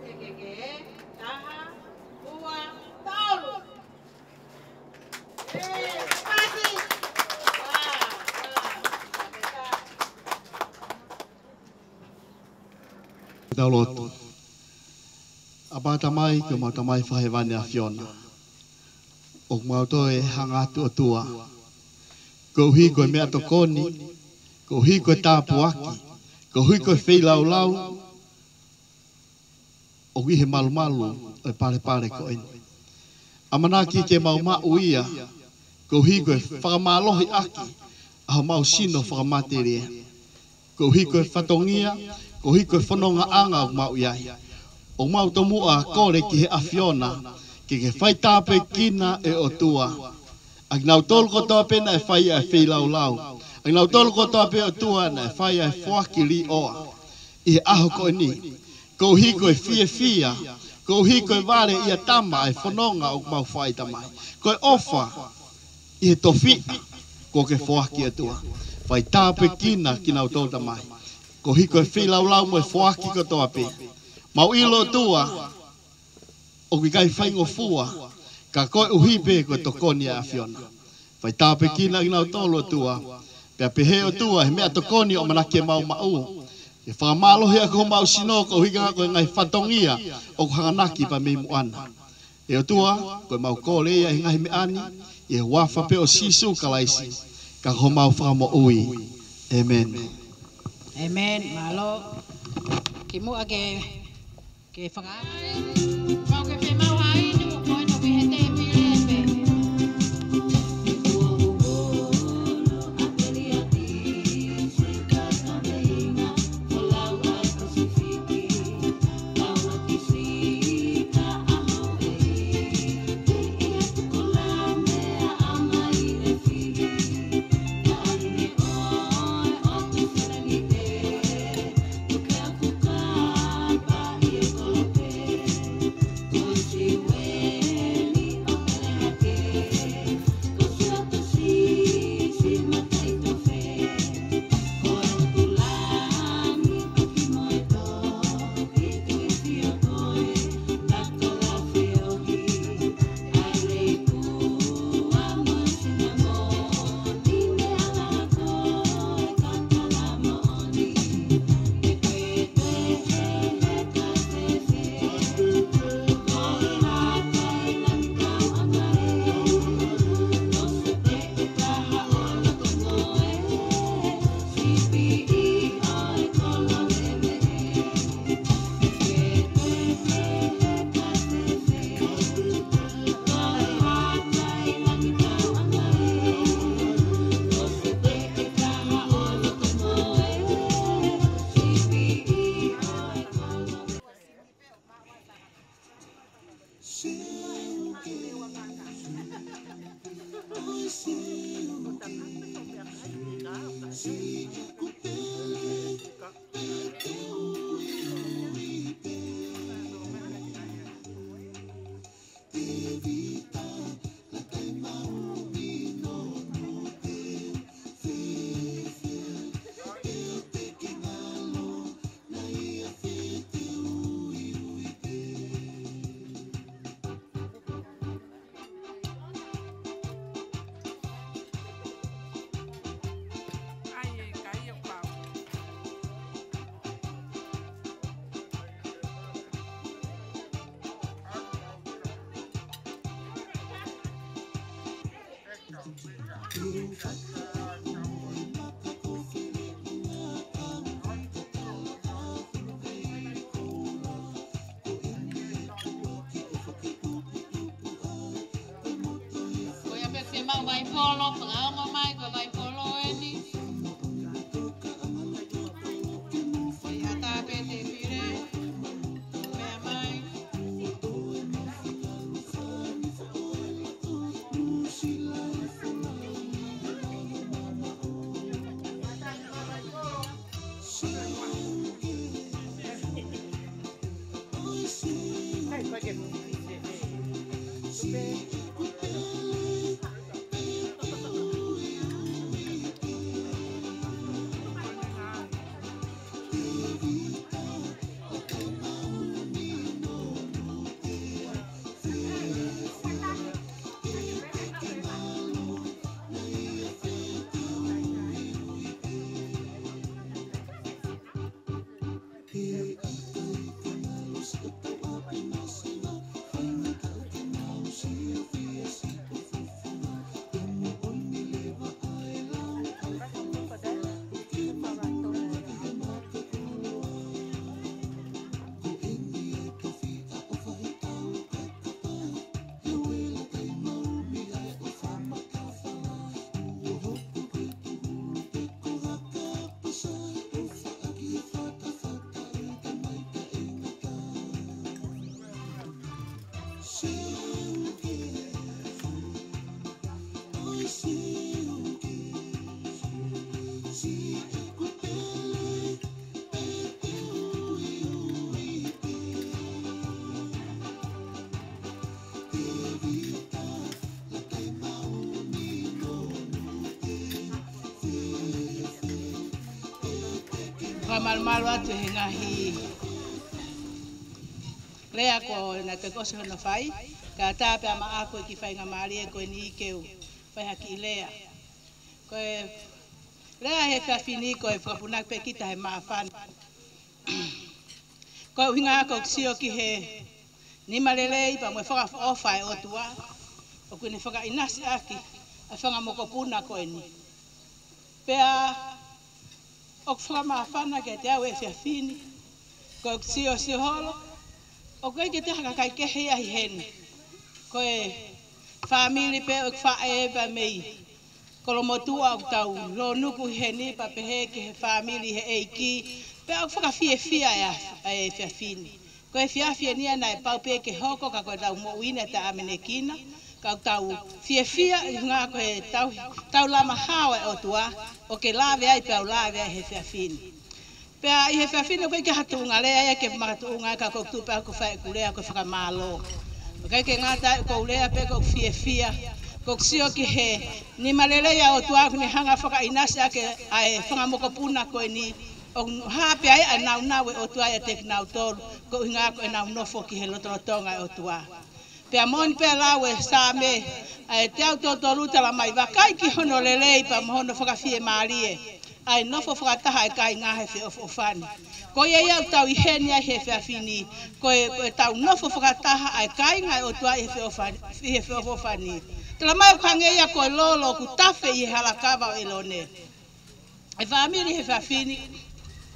ke, ke, ke, taha, ua, tolu. Tau lotu. ʻApā Tamai, ko homau Tamai fakahēvani ʻa e ʻAfiona, ʻoku mau toe hanga atu ʻOtua, koeʻuhi ko e meʻatokoni, koeʻuhi ko e tāpuaki, koeʻuhi ko e feilaulau, ʻoku ʻi he malumalu ʻo e palepale ko eni. ʻAmanaki ke mau maʻu ia, koeʻuhi ko e fakamālohiʻaki ʻa homau sino fakamatelie, koeʻuhi ko e fatongia, koeʻuhi ko e fonongaʻanga ʻoku mau ʻi ai. ʻOku mau tomuʻa kole ki he ʻAfiona, ke ke fai tāpuekina ʻe ʻOtua ʻa kinautolu kotoa pē naʻe fai ʻa e feilaulau, ʻa kinautolu kotoa pē ʻOtua naʻe fai ʻa e foaki līʻoa ʻi he ʻaho ko eni, koeʻuhi ko e fiefia, koeʻuhi ko e vale ʻia tama ʻa e fononga ʻoku mau fai Tamai. Ko e ʻofa ʻi he tofiʻa kuo ke foaki ʻOtua. Fai tāpuekina kinautolu Tamai, koeʻuhi ko e feilaulau mo e foaki kotoa pē. Mau ʻilo ʻOtua, ʻoku ʻikai faingofua, ka koeʻuhi pē ko e tokoni ʻa e ʻAfiona. Fai tāpuekina kinautolu ʻOtua. Pea pehē ʻOtua, he meʻatokoni ʻoku ʻamanaki ke mau maʻu, ke fakamālohiʻaki homau sino koeʻuhi ko e ngaahi fatongia ʻoku hanganaki pea mei muʻa na. ʻE ʻOtua, ko ʻemau kole ia ʻi he ngaahi meʻa ni, ʻi he huafa pē ʻo Sīsū Kalaisi, ka ko homau Fakamoʻui. ʻĒmeni. ʻĒmeni. Mālō. Kimuʻa ke Ke faka-, pau ke femau ai ni mo koe no ke he tēpile pē. Ko ia pē ke maʻu vaipolo, fakaongo mai ko e vaipolo eni. Ko ia tā pē te pire, meʻa mai. Fakamalumalu atu he ngaahi lea ko ena te kosi hono fai, ka tā pē ʻa maʻaku e kiʻi faingamālie ko eni ke u fai ha kiʻi lea. Ko e lea he efiafi ni ko e fakapunaki pē kita he māfana. Ko e ʻuhinga ko ʻeku sio ki he nima lelei pea mo e fakaʻofoʻofa ʻa e ʻOtua ʻoku ne fakaʻinasi ʻaki ʻa e fanga mokopuna ko eni. Pea ʻoku fakamāfana kiate au he efiafi ni, ko ʻeku sio, sio holo, ʻoku ʻikai ke toe ha kakai kehe ia ʻi heni. Ko e fāmili pē ʻo e faʻē pea mei Kolomotuʻa ʻoku tau lōnuku ʻi heni pea pehē ki he fāmili he ʻeiki, pea ʻoku fakafiefia ʻa e, ʻa e efiafi ni. Ko e efiafi eni ia naʻe pau pē ke hoko ka ko ʻetau moʻui ni ʻe taʻeʻamanekina, ka ʻoku tau fiefia ʻi he ʻuhinga ko e tau, tau lama hao ʻa e ʻOtua, ʻoku ke lave ai pea u lave ai he efiafi ni. Pea ʻi he efiafi ni ʻoku ʻikai ke ha tuʻunga lea ia ke makatuʻunga ka ko ʻeku tuʻu pē au ko e fai ʻeku lea ko e fakamālō. ʻOku ʻikai ke ngata ai, ʻoku ou lea pē ko ʻeku fiefia, ko ʻeku sio ki he nima lelei ʻa e ʻOtua ʻoku ne hanga fakaʻinasi ʻaki ʻa e fanga mokopuna ko eni, ʻo hā pē ai ʻa e nāunau ʻa e ʻOtua ʻiate kinautolu, ko e ʻuhinga ko ʻenau nofo ki he lotolotonga ʻo e ʻOtua. Pea moʻoni pē lau e Saame, ʻa e teau tolu tolu talamai, vakai ki hono lelei pea mo hono fakafiemālie, ʻa e nofo fakataha ʻa e kāinga he feʻofoʻofani. Ko ia ia ʻoku tau ʻi heni ai he efiafi ni, ko e, ko ʻetau nofo fakataha ʻa e kāinga ʻo e ʻOtua ʻi he feʻofa-, ʻi he feʻofoʻofani. Talamai ʻoku hangē ia ko e lolo ʻoku tafe ʻi he halakava ʻo ʻElone. ʻE fāmili he efiafi ni,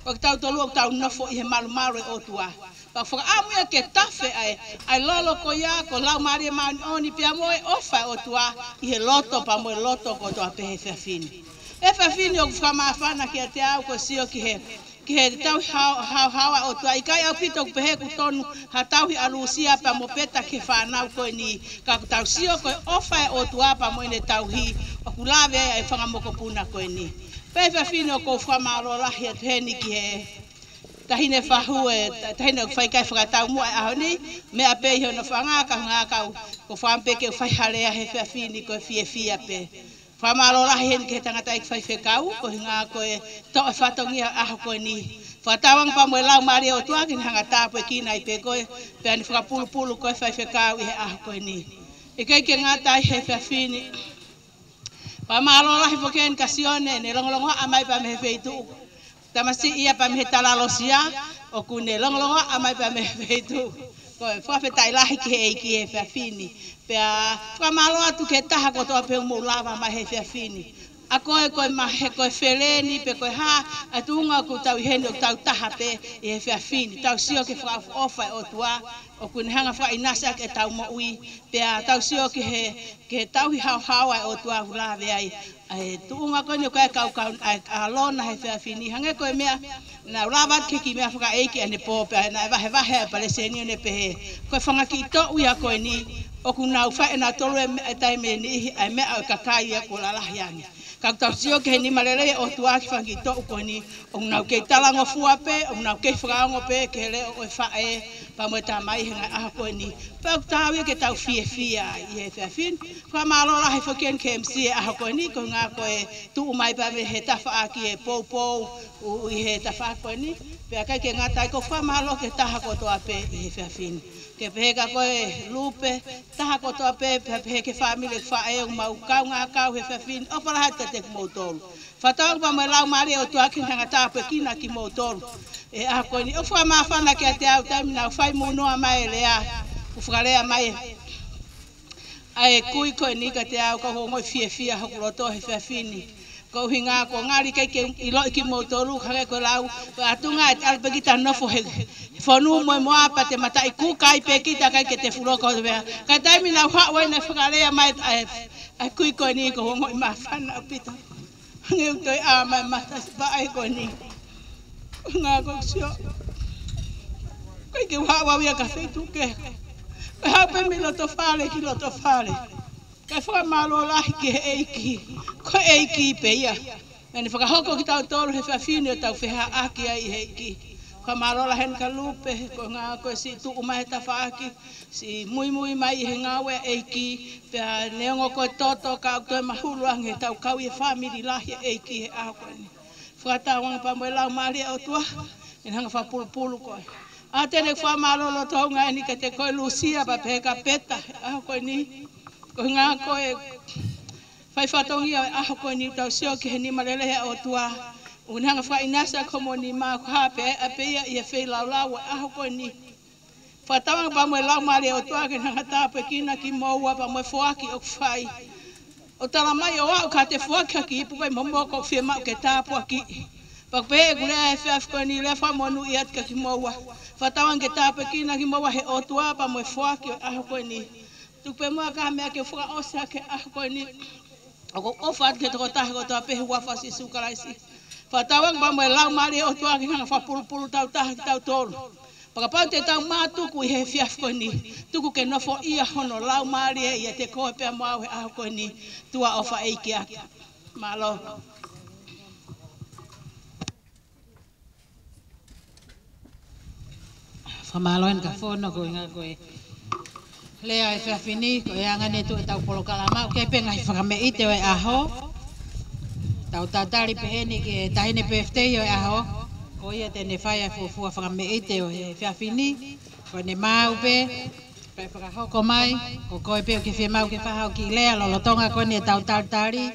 ko kitautolu ʻoku tau nofo ʻi he malumalu ʻo e ʻOtua. Pea fakaʻamu ia ke tafe ʻa e, ʻa e lolo ko ia, ko e Laumālie Māʻoniʻoni pea mo e ʻofa ʻa e ʻOtua ʻi he loto pea mo e loto kotoa pē he efiafi ni. He efiafi ni ʻoku fakamāfana kiate au ko e sio ki he, ki he tauhi hao-, haohaoa ʻa e ʻOtua. ʻIkai ʻaupito ʻoku pehē ʻoku tonu ha tauhi ʻalusia pea mo peta ki he fānau ko eni, ka ʻoku tau sio ko e ʻofa ʻa e ʻOtua pea mo ʻene tauhi ʻoku lave ai ʻa e fanga mokopuna ko eni. Pea he efiafi ni ʻoku ou fakamālō lahi atu heni ki he taʻahine fahu, e ta-, taʻahine ʻoku fai ki ai e fakataumuʻa he ʻaho ni, meʻa pē ʻi hono fanga ka ngā kau, ko e fakaʻamu pē ke u fai ha lea he efiafi ni ko e fiefia pē. Fakamālō lahi heni ki he tangataʻeiki faifekau, ko e ʻuhinga ko e toʻo e fatongia ʻaho ko eni. Fakatauange pea mo e Laumālie ʻo e ʻOtua ke ne hanga tāpuekina ai pē koe, pea ne fakapulupulu koe faifekau ʻi he ʻaho ko eni. ʻIkai ke ngata ai he efiafi ni. Fakamālō lahi foki heni kia Sione, ne longolongoaʻa mai pea mei he feituʻu. Tamasiʻi ia pea mei he Talalosia, ʻoku ne longolongoaʻa mai pea mei he feituʻu. Ko e fakafetaʻi lahi ki he ʻEiki he efiafi ni. Pea fakamālō atu ki he taha kotoa pē ʻoku mou lava mai he efiafi ni. ʻA ko e, ko e ma-, he ko e feleni pe ko e hā, ʻa e tuʻunga ʻoku tau ʻi heni ʻoku tau taha pē ʻi he efiafi ni. Tau sio ki he fakaʻofoʻofa ʻa e ʻOtua, ʻoku ne hanga fakaʻinasi ʻaki ʻetau moʻui. Pea tau sio ki he, ki he tauhi haohaoa ʻa e ʻOtua ʻoku lave ai. ʻA e tuʻunga ko eni ʻoku ʻi ai e kau, kau, ʻa e, ʻa Lona he efiafi ni. Hangē ko e meʻa, naʻa ku lava atu ki he kiʻi meʻa fakaʻeiki ʻanepō pea naʻe vahevahe ʻa e palesiteni ʻo ne pehē, ko e fanga kiʻi toʻu ia ko eni, ʻoku nau fai ʻe nautolu e meʻa ʻi he taimi ʻe niʻihi ʻa e meʻa ʻo e kakai ia kuo lalahi ange. Ka ʻoku tau sio ki he nima lelei ʻa e ʻOtua ki he fanga kiʻi toʻu ko eni, ʻoku nau kei talangofua pē, ʻoku nau kei fakaongo pē ki he leʻo ʻo e faʻē pea mo e tamai he ngaahi ʻaho ko eni. Pea ʻoku tau ia ke tau fiefia ʻi he efiafi ni. Fakamālō lahi foki eni ki he M C he ʻaho ko eni, ko e ʻuhinga ko e tuʻu mai pea mei he tafaʻaki e poupou ʻi he tafaʻaki ko eni. Pea ʻikai ke ngata ai, ʻoku ou fakamālō ki he taha kotoa pē ʻi he efiafi ni. Ke pehē kia koe Lupe, taha kotoa pē, pea pehē ki he fāmili ʻo e faʻē ʻoku mau kaungā kau he efiafi ni, ʻofa lahi atu kiate kimoutolu. Fakatauange pea mo e Laumālie ʻo e ʻOtua ke ne hanga ʻo tāpuekina kimoutolu he ʻaho ko eni. ʻOku fakamāfana kiate au taimi naʻa ku fai muʻa mai e lea, kuo fakalea mai ʻa e kui ko eni kiate au, ka ʻoku ou ongoʻi fiefia hoku loto he efiafi ni. Ko e ʻuhinga ʻoku ngali ʻikai ke u ʻiloʻi kimoutolu, ka ko e lau, ko e ʻatunga ʻe te ʻalu pē kita ʻo nofo he, he fonu mo e moa pea te mataʻi kuka ai pē kita, ʻikai ke te fuʻu loko atu pē. Ka taimi naʻa ku haʻu ai naʻe fakalea mai ʻa e, ʻa e kui ko eni, ʻoku ou ongoʻi māfana ʻaupito. Hangē ʻoku toe ʻā mai e mata siʻi faʻē ko eni. Ko e ʻuhinga ʻoku ou sio, ʻikai ke u haʻu au ia ki ha feituʻu kehe. Ko e haʻu pē mei loto fale ki loto fale. Kae fakamālō lahi ki he ʻEiki. Ko e ʻEiki pē ia. Naʻa ne fakahoko kitautolu he efiafi ni ʻo tau feʻiloaki ai ʻi he ʻEiki. Fakamālō lahi heni kia Lupe, ko e ʻuhinga ko e siʻi tuʻu mai he tafaʻaki, siʻi muimui mai ʻi he ngāue ʻa e ʻEiki, pea neongo ko e toto ka ʻoku toe mahulu ange ʻetau kau ʻi he fāmili lahi ʻa e ʻEiki he ʻaho ko eni. Fakatauange pea mo e Laumālie ʻo e ʻOtua ke ne hanga ʻo fakapulupulu koe. ʻA ia te u fakamālō loto ʻaupito eni kiate koe Lusia pea pehē kia Peta he ʻaho ko eni. Ko e ʻuhinga ko e fai fatongia ʻo e ʻaho ko eni, ʻoku tau sio ki he nima lelei ʻa e ʻOtua. ʻOku ne hanga ʻo fakaʻinasi ʻaki hoʻomou nima, ko e hā pē ʻa e pē ia ʻi he feilaulau ʻo e ʻaho ko eni. Fakatauange pea mo e Laumālie ʻo e ʻOtua ke ne hanga ʻo tāpuekina kimoua pea mo e foaki ʻoku fai. ʻOku tala mai ʻo aʻu ka te foaki ha kiʻi ipu pe momoko ʻoku fiemaʻu ke tāpuakiʻi. Pea ko e pehē ʻeku lea he efiafi ko eni, lea fakamonūʻia atu kia kimoua. Fakatauange ke tāpuekina kimoua he ʻOtua pea mo e foaki ʻo e ʻaho ko eni. Tuku pē muʻa ha meʻa ke fakaʻosi ʻaki e ʻaho ko eni. ʻOku ou ʻofa atu ki he tokotaha kotoa pē he huafa ʻo Sīsū Kalaisi. Fakatauange pea mo e Laumālie ʻo e ʻOtua ke ne hanga ʻo fakapulupulu tau taha kitautolu. Pea kapau te tau mātuku ʻi he efiafi ko eni, tuku ke nofoʻia hono Laumālie ʻiate koe pea mo au he ʻaho ko eni. Tuʻa ʻofa ʻeiki atu. Mālō. Fakamālō eni kia Fono, ko e ʻuhinga ko e lea he efiafi ni, ko e anga eni e tuʻu ʻetau polokalama, ʻoku ʻi ai pē ngaahi fakameʻite ʻo e ʻaho. Tau tatali pē heni ki he taʻahine pefitei ʻo e ʻaho, ko ia te ne fai ʻa e fuofua fakameʻite ʻo e efiafi ni, ko ʻene maau pē, kae fakahoko mai, ko koe pē ʻoku ke fiemaʻu ke fai haʻo kiʻi lea, lolotonga ko eni ʻetau talitali,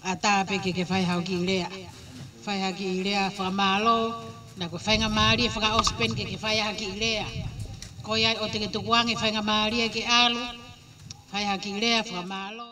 ʻatā pē ke ke fai haʻo kiʻi lea. Fai haʻo kiʻi lea fakamālō, naʻa ko e faingamālie fakaʻosi pē eni ke ke fai haʻo kiʻi lea. Ko ia ʻoua te ke tukuange faingamālie ke ʻalu, fai haʻo kiʻi lea fakamālō.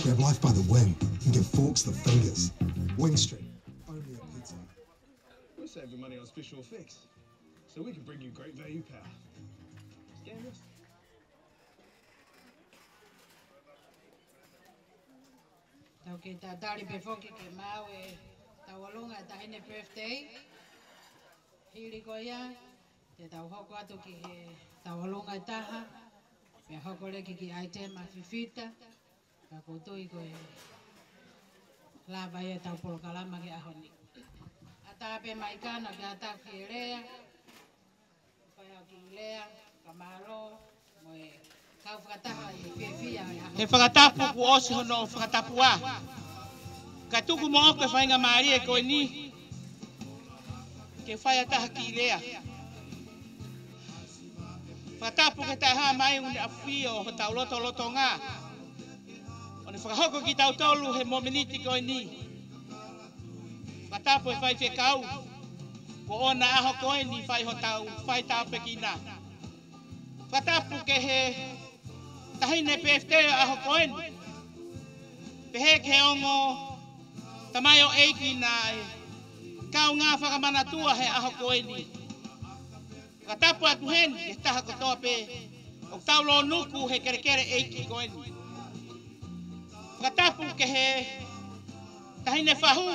Grab life by the wing and give forks the fingers. Wing Street, only at Pizza Hut. We're saving money on special effects, so we can bring you great value power. Scan this. Tau ke tatali pē foki ke maʻu e tauʻolunga e taʻahine birthday. Hili ko ia, te tau hoko atu ki he tauʻolunga ʻe taha, pea hoko leva ki he ʻaitema fifita, ka ʻoku ou tui ko e lava ia ʻetau polokalama ki he ʻaho ni. ʻAtā pē mai Kana ke ʻatā ki he lea, fai ʻaki e lea, ka mālō, mo e kau fakataha ʻi he fiefia ʻo e ʻaho. He fakatapu kuo ʻosi hono fakatapua. Ka tuku moʻoku e faingamālie ko eni ke fai ʻa e taha kiʻi lea. Fakatapu ki he Taʻehāmai ʻoku ne ʻafio ʻi hotau lotolotonga, ʻo ne fakahoko kitautolu he momeniti ko eni. Fakatapu e faifekau, ko ʻena ʻaho ko eni fai hotau fai tāpuekina. Fakatapu ki he taʻahine birthday ʻo e ʻaho ko eni, pehē ki he ongo tamaioʻeiki naʻe kaungā fakamanatua he ʻaho ko eni. Fakatapu atu heni ki he taha kotoa pē ʻoku tau lōnuku he kelekele ʻeiki ko eni. Fakatapu ki he taʻahine fahu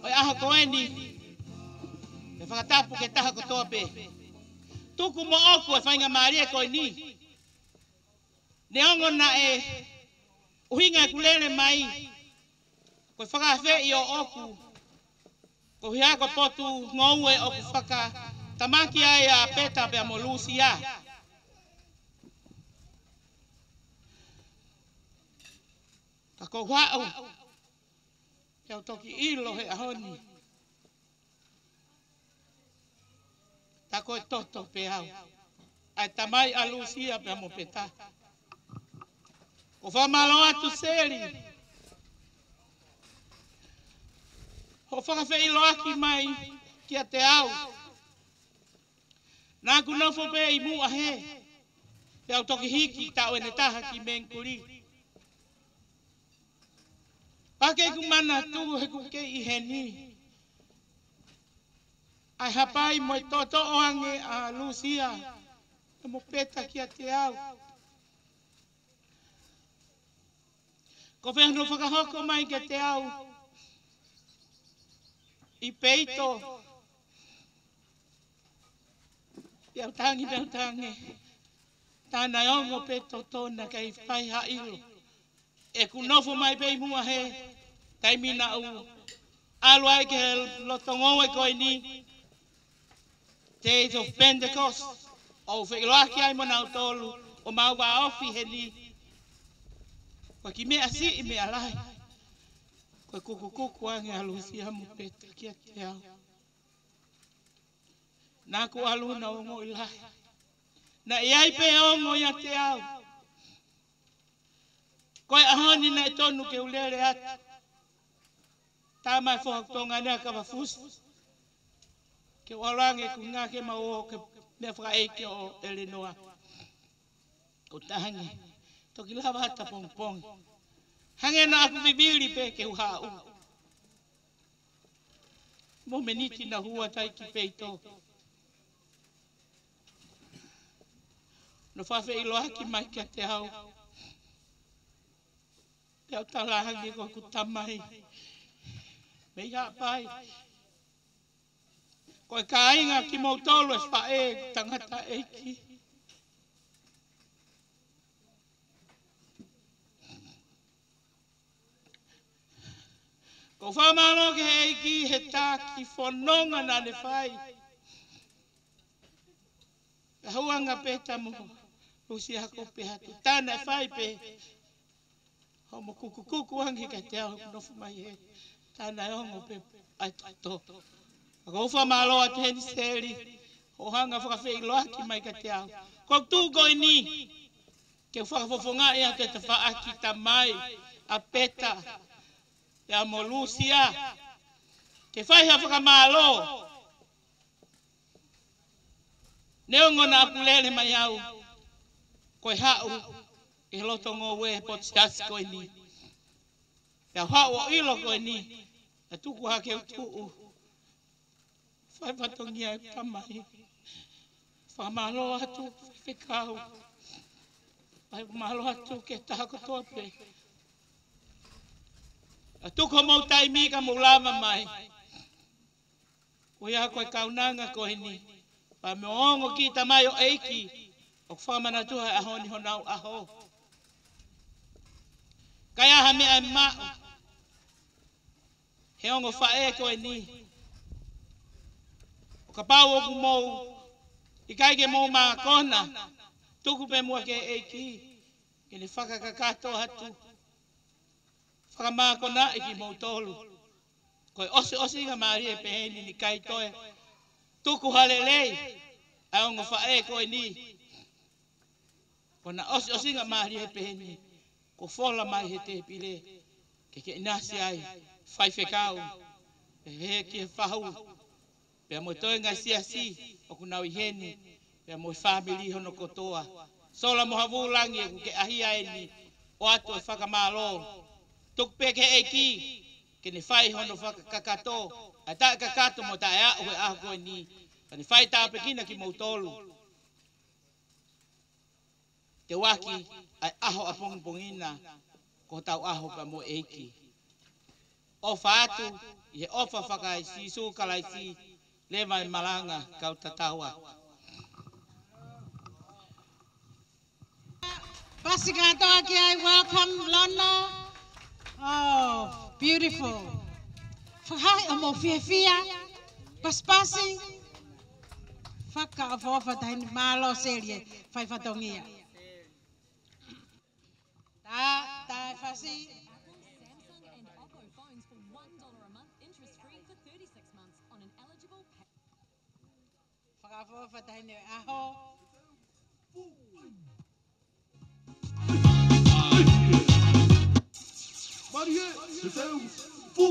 ʻo e ʻaho ko eni. Pea fakatapu ki he taha kotoa pē. Tuku moʻoku e faingamālie ko eni. Neongo naʻe ʻuhinga ʻeku lele mai ko e fakaafeʻi ʻoʻoku, ko e hā ko e potu ngoue ʻoku fakatamaki ai ʻa Peta pea mo Lūsia. Ka ko e hā ʻoku, ke u toki ʻilo he ʻaho ni, tā ko e toto pē au ʻa e tamai ʻa Lūsia pea mo Peta. ʻOku ou fakamālō atu Seli hoʻo fakafeʻiloaki mai kiate au. Naʻá ku nofo pē ʻi muʻa hē, pea u toki hiki taʻu ʻe taha ki Mengikuli. Pea ʻikai ke u manatu he ʻoku kei ʻi heni ʻa e hapai mo e toʻotoʻo ange ʻa Lūsia pea mo Peta kiate au. Ko e fē hono fakahoko mai kiate au ʻi peito, pea u tangi, pea u tangi. Tā naʻe ongo pē toto, naʻe ʻikai fai ha ʻilo. ʻEku nofo mai pē ʻi muʻa hē, taimi naʻá ku ʻalu ai ki he loto ngoue ko eni, Day of Pentecost, ʻo u feʻiloaki ai mo nautolu ʻo mau vāofi heni. Ko e kiʻi meʻa siʻi meʻa lahi, ko e kukukuku ange ʻa Lūsia mo Peta kiate au. Naʻá ku ʻalu ʻo ongoʻi lahi. Naʻe ʻi ai pē ongo ʻiate au. Ko e ʻaho ni naʻe tonu ke u lele atu. Tama e foha Tonga ni ʻa Kavafusi. Ke u ʻalu ange ʻeku ngāue ke mau ō ki he meʻa fakaʻeiki ʻo ʻElenoa. ʻO tangi. Toki lava atu ʻapongipongi. Hangē naʻá ku vivili pē ke u haʻu. Momeniti naʻá ku ō atu ai ki peito, naʻe fakafeʻiloaki mai kiate au. Pea u talaange ko ʻeku tamai mei Haʻapai. Ko e kāinga kimoutolu e faʻē ʻeku tangataʻeiki. ʻOku ou fakamālō ki he ʻEiki he taki fononga naʻá ne fai. Ka hū ange ʻa Peta mo Lūsia, ko e pehē atu, tā naʻe fai pē hoʻomo kukukuku ange kiate au ʻeku nofo mai hē. Tā naʻe ongo pē ʻa e toto. Ka ʻoku ou fakamālō atu heni Seli hoʻo hanga ʻo fakafeʻiloaki mai kiate au. Ko ʻeku tuʻu ko eni ke u fakafofongaʻi atu e tafaʻaki tamai ʻa Peta pea mo Lūsia, ke fai ha fakamālō. Neongo naʻá ku lele mai au, ko e haʻu ʻi he loto ngoue he potu siasi ko eni. Pea u haʻu ʻo ʻilo ko eni, ʻa tuku hake ʻo tuʻu. Fai fatongia e tamai. Fakamālō atu, faifekau. Fakamālō atu ki he taha kotoa pē. ʻA tuku homou taimi ka mou lava mai. Ko ia ko e kaunanga ko eni. Pea mo e ongo kiʻi tamai ʻo e ʻEiki. ʻOku fakamanatu he ʻaho ni honau ʻaho. Ka ʻi ai ha meʻa ʻe maʻu. He ongo faʻē ko eni. ʻO kapau ʻoku mou. ʻIkai ke mou mākona. Tuku pē muʻa ki he ʻEiki. Ke ne fakakakato atu. Fakamākonaʻi kimoutolu. Ko e ʻosiʻosinga mālie pehē ni ʻikai toe tuku ha lelei ʻa e ongo faʻē ko eni. Ko ʻena ʻosiʻosinga mālie pehē ni, ko e fola mai he tēpile, ke ke ʻinasi ai, faifekau, pehē ki he fahu, pea mo e toenga siasi ʻoku nau ʻi heni, pea mo e fāmili hono kotoa. Sola mo Havūlangi ʻoku ke ʻaʻahi eni, ʻoatu e fakamālō. Tuku pē ki he ʻEiki, ke ne fai hono fakakakato, ʻa e taʻekakato mo taʻeaʻu he ʻaho ko eni, ka ne fai tāpuekina kimoutolu. Teuaki ʻa e ʻaho ʻapongipongi na, ko hotau ʻaho pea mo e ʻEiki. ʻOfa atu ʻi he ʻofa faka-Sīsū Kalaisi, leva e malanga kau tatau atu. Pasi kātoa ki ai, welcome, Lona. Oh, beautiful. Fakahā homou fiefia. Pasipasi. Fakaʻofoʻofa tahi ni, mālō Selie, fai fatongia. Tā, tā e fasi. Apple, Samsung and Oppo phones for one dollar a month, interest free for thirty-six months on an eligible pay. Fakaʻofoʻofa tahi ni ʻaho. Marie, Sefeu, Fu.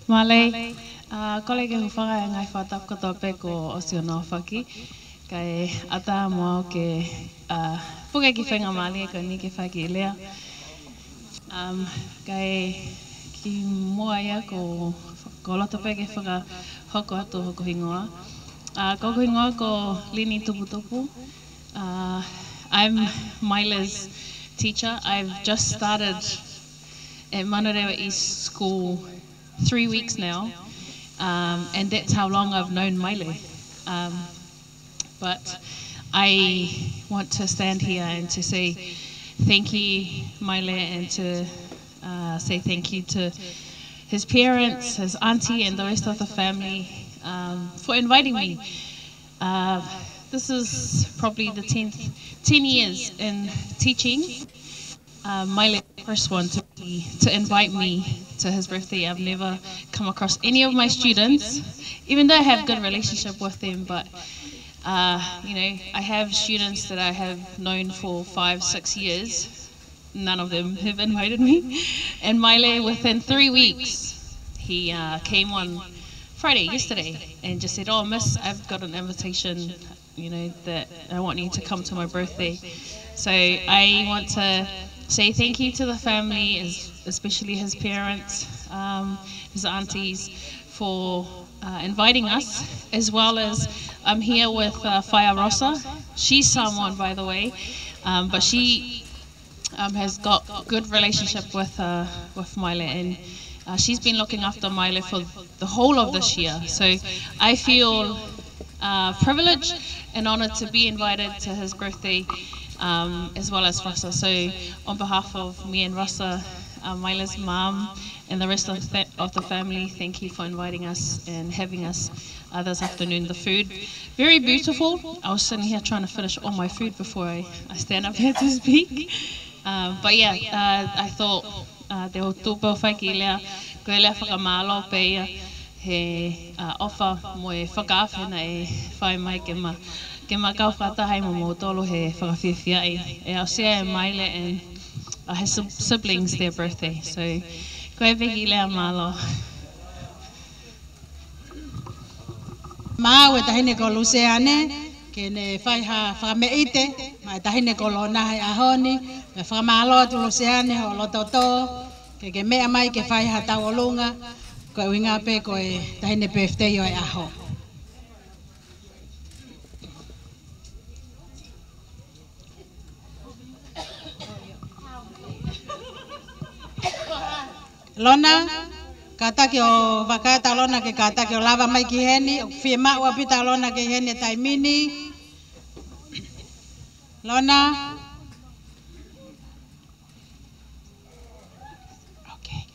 Mālō, ʻa, kole ke hūfanga he ngaahi fakatapu kotoa pē kuo ʻosi hono aofaki. Kae ʻatā muʻa au ke, ʻa, puke e kiʻi faingamālie ko eni ke fai e kiʻi lea. Um, kae kimuʻa ia ʻoku, ʻoku ou loto pē ke fakahoko atu hoku hingoa. ʻA, ko hoku hingoa ko Lini Tuputupu. Uh, I'm Maila's teacher. I've just started at Manurewa East School three weeks now, um, and that's how long I've known Maile. Um, but I want to stand here and to say thank you, Maile, and to, uh, say thank you to his parents, his auntie, and the rest of the family, um, for inviting me. Uh, this is probably the tenth, ten years in teaching. Uh, Maile, first one to be, to invite me to his birthday. I've never come across any of my students, even though I have good relationship with them, but, uh, you know, I have students that I have known for five, six years. None of them have invited me. And Maile, within three weeks, he, uh, came on Friday, yesterday, and just said, "Oh, Miss, I've got an invitation, you know, that I want you to come to my birthday." So I want to say thank you to the family, es-, especially his parents, um, his aunties, for, uh, inviting us, as well as I'm here with, uh, Whaea Rosa. She's Samoan, by the way, um, but she, um, has got good relationship with, uh, with Maile, and, uh, she's been looking after Maile for the whole of this year. So I feel, uh, privileged and honored to be invited to his birthday, um, as well as Rosa. So on behalf of me and Rosa, uh, Maile's mom, and the rest of the, of the family, thank you for inviting us and having us, uh, this afternoon. The food, very beautiful. I was sitting here trying to finish all my food before I, I stand up here to speak. Um, but yeah, uh, I thought, uh, te u tuʻu pē ʻo fai e kiʻi lea, ko e lea fakamālō pē ia he, uh, ʻofa mo e fakaafe naʻe fai mai ke ma, ke ma kau fakataha ai mo moutolu he fakafiefiaʻi ʻe aʻusia ʻe Maile and, uh, his sib-, siblings their birthday. So, ko e pē kiʻi lea, mālō. Maʻu e taʻahine ko Luseane, ke ne fai ha fakameʻite maʻa e taʻahine ko Lona he ʻaho ni, pea fakamālō atu Luseane hoʻo loto tō, ke ke meʻa mai ke fai ha tauʻolunga, ko e ʻuhinga pē ko e taʻahine birthday ʻo e ʻaho. Lona, kātaki ʻo, fakata Lona ke kātaki ʻo lava mai ki heni, ʻoku fiemaʻu ʻaupito Lona ki heni he taimi ni. Lona. Okay.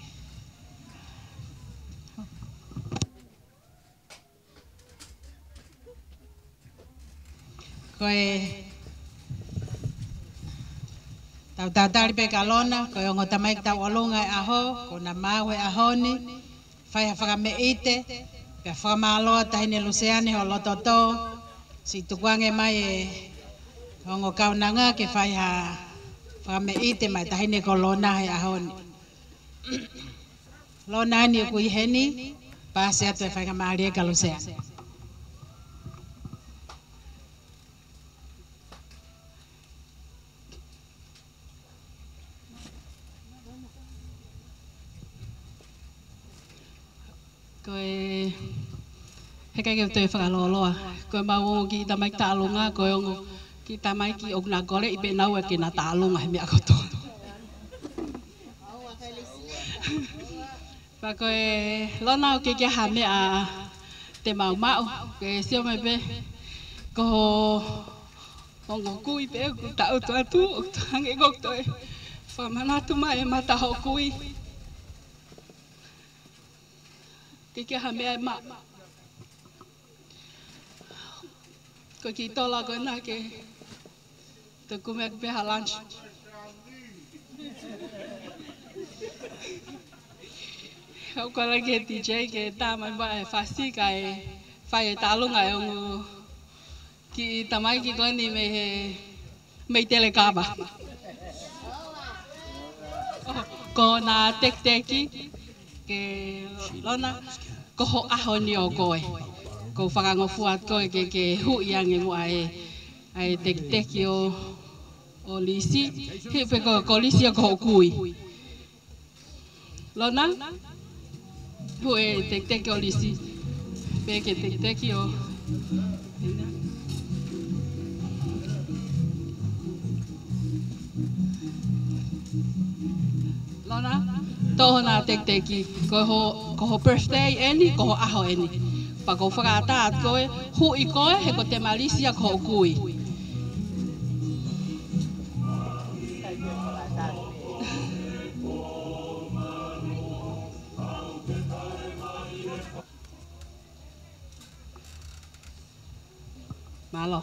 Ko e, tau tatali pē kia Lona, ko e ongo tamaiki tauʻolunga e ʻaho, ko ʻena maʻu he ʻaho ni, fai ha fakameʻite, pea fakamālō atu taʻahine Luseane hoʻo loto tō, siʻi tukuange mai e ongo kaunanga ke fai ha fakameʻite maʻa e taʻahine ko Lona he ʻaho ni. Lona ni ʻoku ʻi heni, paasi atu e faingamālie kia Luseane. Ko e, heʻikai ke u toe fakalōloa. Ko ʻemau ongo kiʻi tamaiki taʻalunga, ko e ongo kiʻi tamaiki ʻoku na koleʻi pē naua ke na taʻalunga he meʻa kotoa. Pea ko e Lona, ʻoku ʻikai ha meʻa te mau maʻu, ke sio mai pē ko hoʻo ongo kui pē ʻoku taʻutu atu, ʻoku toe hangē ʻoku toe fakamanatu mai e mata hoʻo kui. ʻIkai ha meʻa ʻe maʻu. Ko e kiʻi tola ko ena ke te kumi ʻaki pē ha lunch. ʻOku ou kole ki he D J ke tā mai muʻa e fasi kae fai e taʻalunga e ongo kiʻi tamaiki ko eni mei he, mei Telekava. Ko ʻena tekiteki, Lona, ko ho ʻaho eni ʻo koe. Ko e fakangofua atu koe ke, ke huʻi ange muʻa e, ʻa e tekiteki ʻo, ʻo Lisi. Hei pē ko, ko Lisi ʻoku ou kui. Lona, huʻi e tekiteki ʻo Lisi. Pea ke tekiteki ʻo. Lona, toʻo hona tekiteki, ko ho, ko ho birthday eni, ko ho ʻaho eni. Pea ʻoku ou fakaʻatā atu koe, huʻi koe, he ko Temalisi ia ko hoʻo kui. Mālō.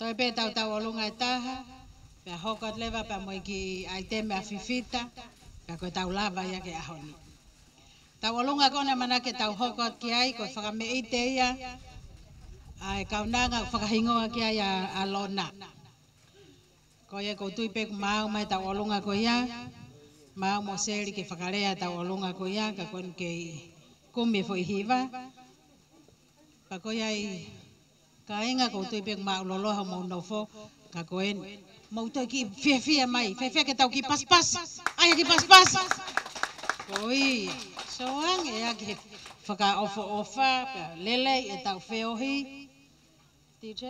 Toe pē tau tauʻolunga ʻe taha, pea hoko atu leva pea mo e kiʻi ʻaitemi ʻa Fifita, pea ko e tau lava ia ki he ʻaho ni. Tauʻolunga ko ena ʻoku ʻamanaki ke tau hoko atu ki ai, ko e fakameʻite ia ʻa e kaunanga ʻoku fakahingoa ki ai ʻa, ʻa Lona. Ko ia ʻoku ou tui pē kuo maau mai tauʻolunga ko ia. Mau mo Seli ke fakalea ʻetau ʻolunga ko ia, ka ko eni kei kumi e foʻi hiva. Pea ko ia ai, kāinga, ʻoku ou tui pē ʻoku māʻulalo hoʻomou nofo, ka ko eni, mou toe kiʻi fiefia mai, fiefia ke tau kiʻi pasipasi, ʻai kiʻi pasipasi. Ko ia, so ange ʻa e kiʻi fakaʻofoʻofa, pea lelei ʻetau feohi. D J?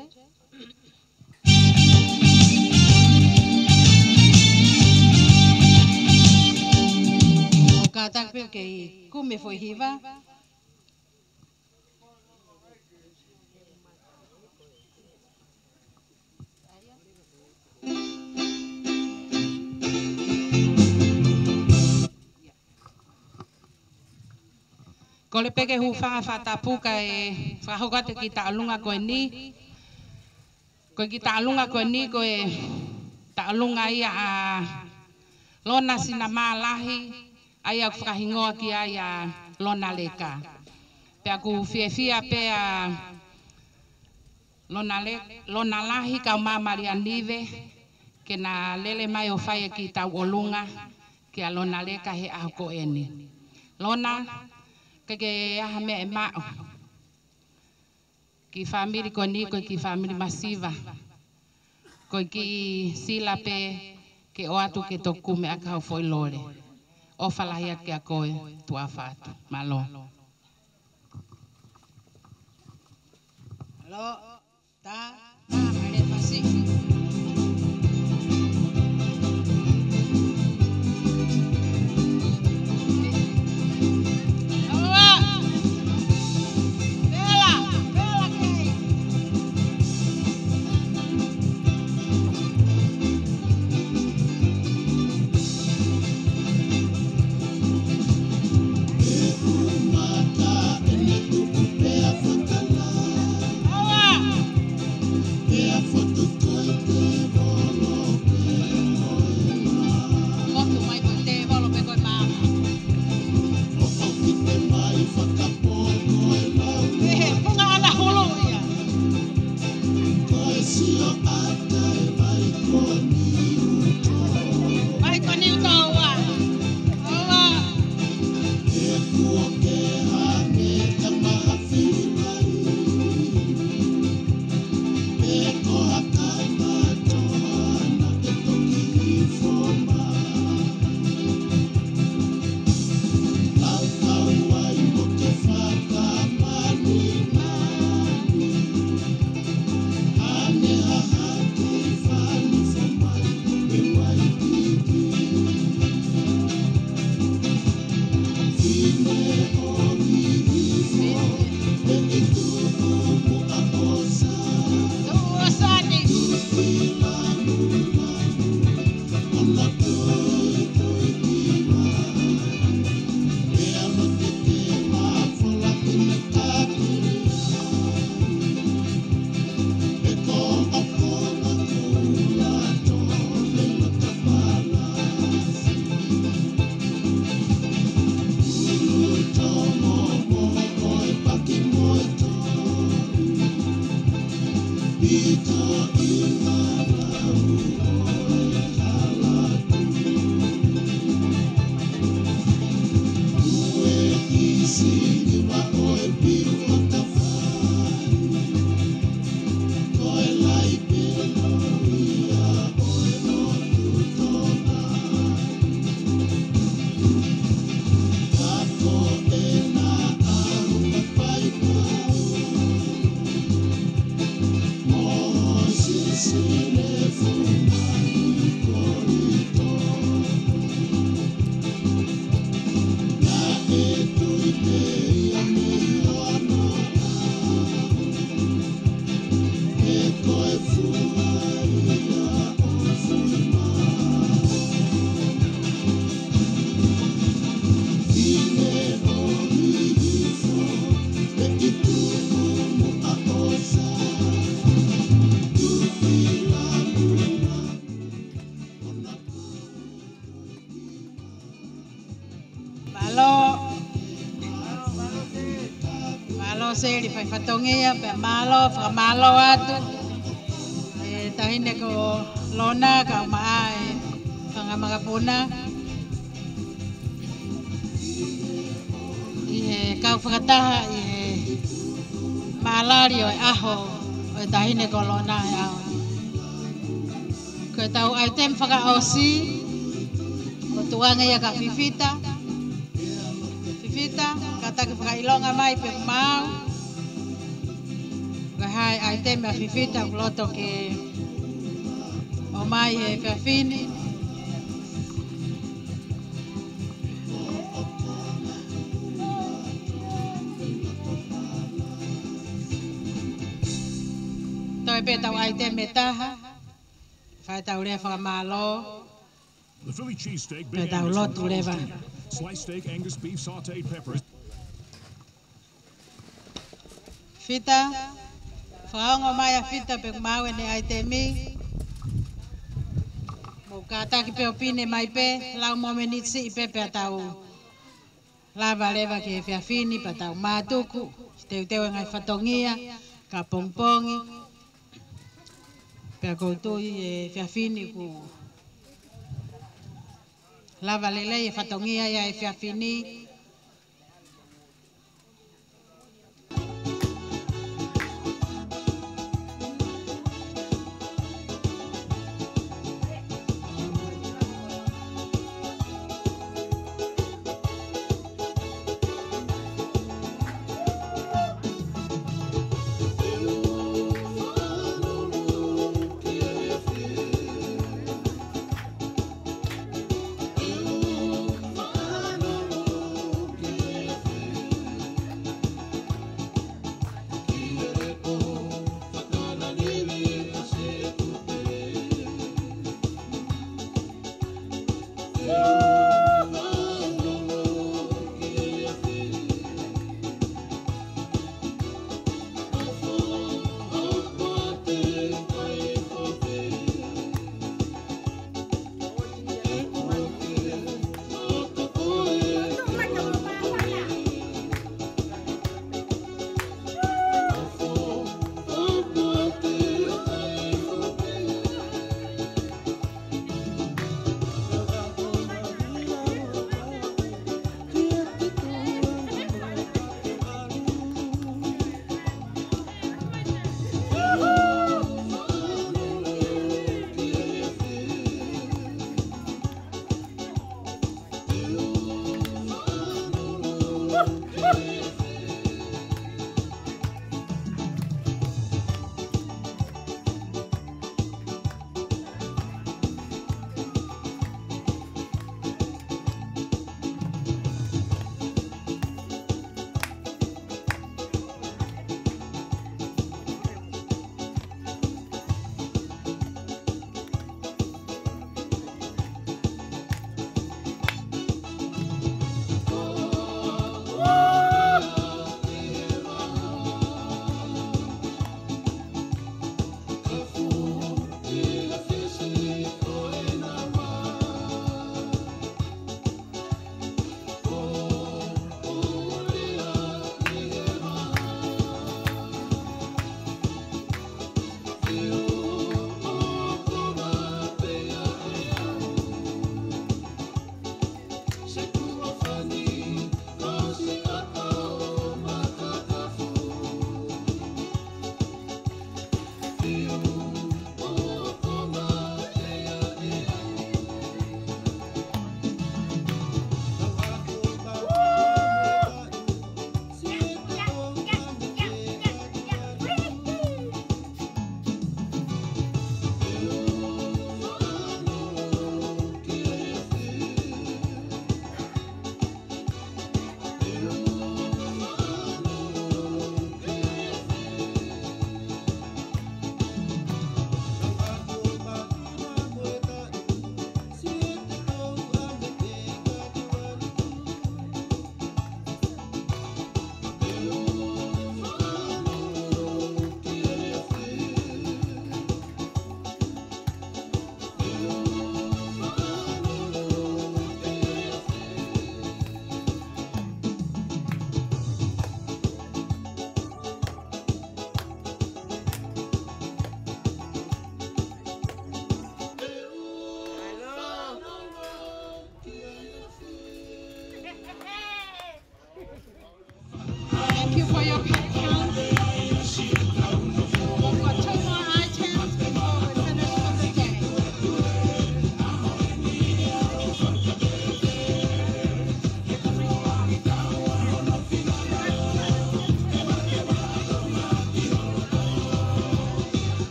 ʻOku kātaki pē ke kumi e foʻi hiva. Kole pē ke hūfanga he fakatapu kae fakahoko atu e kiʻi tauʻolunga ko eni. Ko e kiʻi tauʻolunga ko eni ko e tauʻolunga ia ʻa Lona Sinamālahi, ʻa ia ʻoku fakahingoa ki ai ʻa Lona Leka. Pea ʻoku fiefia pē ʻa Lona Le-, Lona Lahi kae ʻumaʻā Malia Nive, ke na lele mai ʻo fai e kiʻi tauʻolunga kia Lona Leka he ʻaho ko eni. Lona, ʻikai ke ʻi ai ha meʻa ʻe maʻu. Kiʻi fāmili ko eni ko e kiʻi fāmili masiva. Ko e kiʻi sila pē ke ʻoatu ke toki kumi ʻaki hao foʻi lole. ʻOfa lahi atu kia koe, tuʻa ʻofa atu. Mālō. Mālō. Ta, ta, maile pasi. Aua. Vela, vela kei. Motu mai ko e tēvolo pe ko e māmā. He, he, punga ana hulu ia. Vai ko Niutō ua. Ua. Mālō. Mālō Seli fai fatongia, pea mālō, fakamālō atu e taʻahine ko Lona, kae ʻumaʻā e fanga makapuna. Kau fakataha ʻi he mālali ʻo e ʻaho ʻo e taʻahine kolona ʻi he ʻaho ni. Ko ʻetau ʻaitemi fakaʻosi, ʻoku tuʻu ange ia kia Fifita. Fifita, kātaki fakaʻilonga mai pē maʻau. Ko e hā e ʻaitemi ʻa Fifita ʻoku loto ke ʻomai he efiafi ni. Toe pē ʻetau ʻaitemi ʻe taha. Fai ʻetau lea fakamālō. The Philly cheesesteak, Big Angus, and Cottage Tuna. Sliced steak, Angus beef, sautéed peppers. Fita, fakaongo mai ʻa Fita pē maʻau ʻene ʻaitemi. Mou kātaki pē ʻo pine mai pē, lau momeniti siʻi pē pea tau lava leva ki he efiafi ni pea tau mātuku, teuteu e ngaahi fatongia, ka pongipongi. Pea ʻoku ou tui e efiafi ni ʻoku lava lelei e fatongia ia he efiafi ni.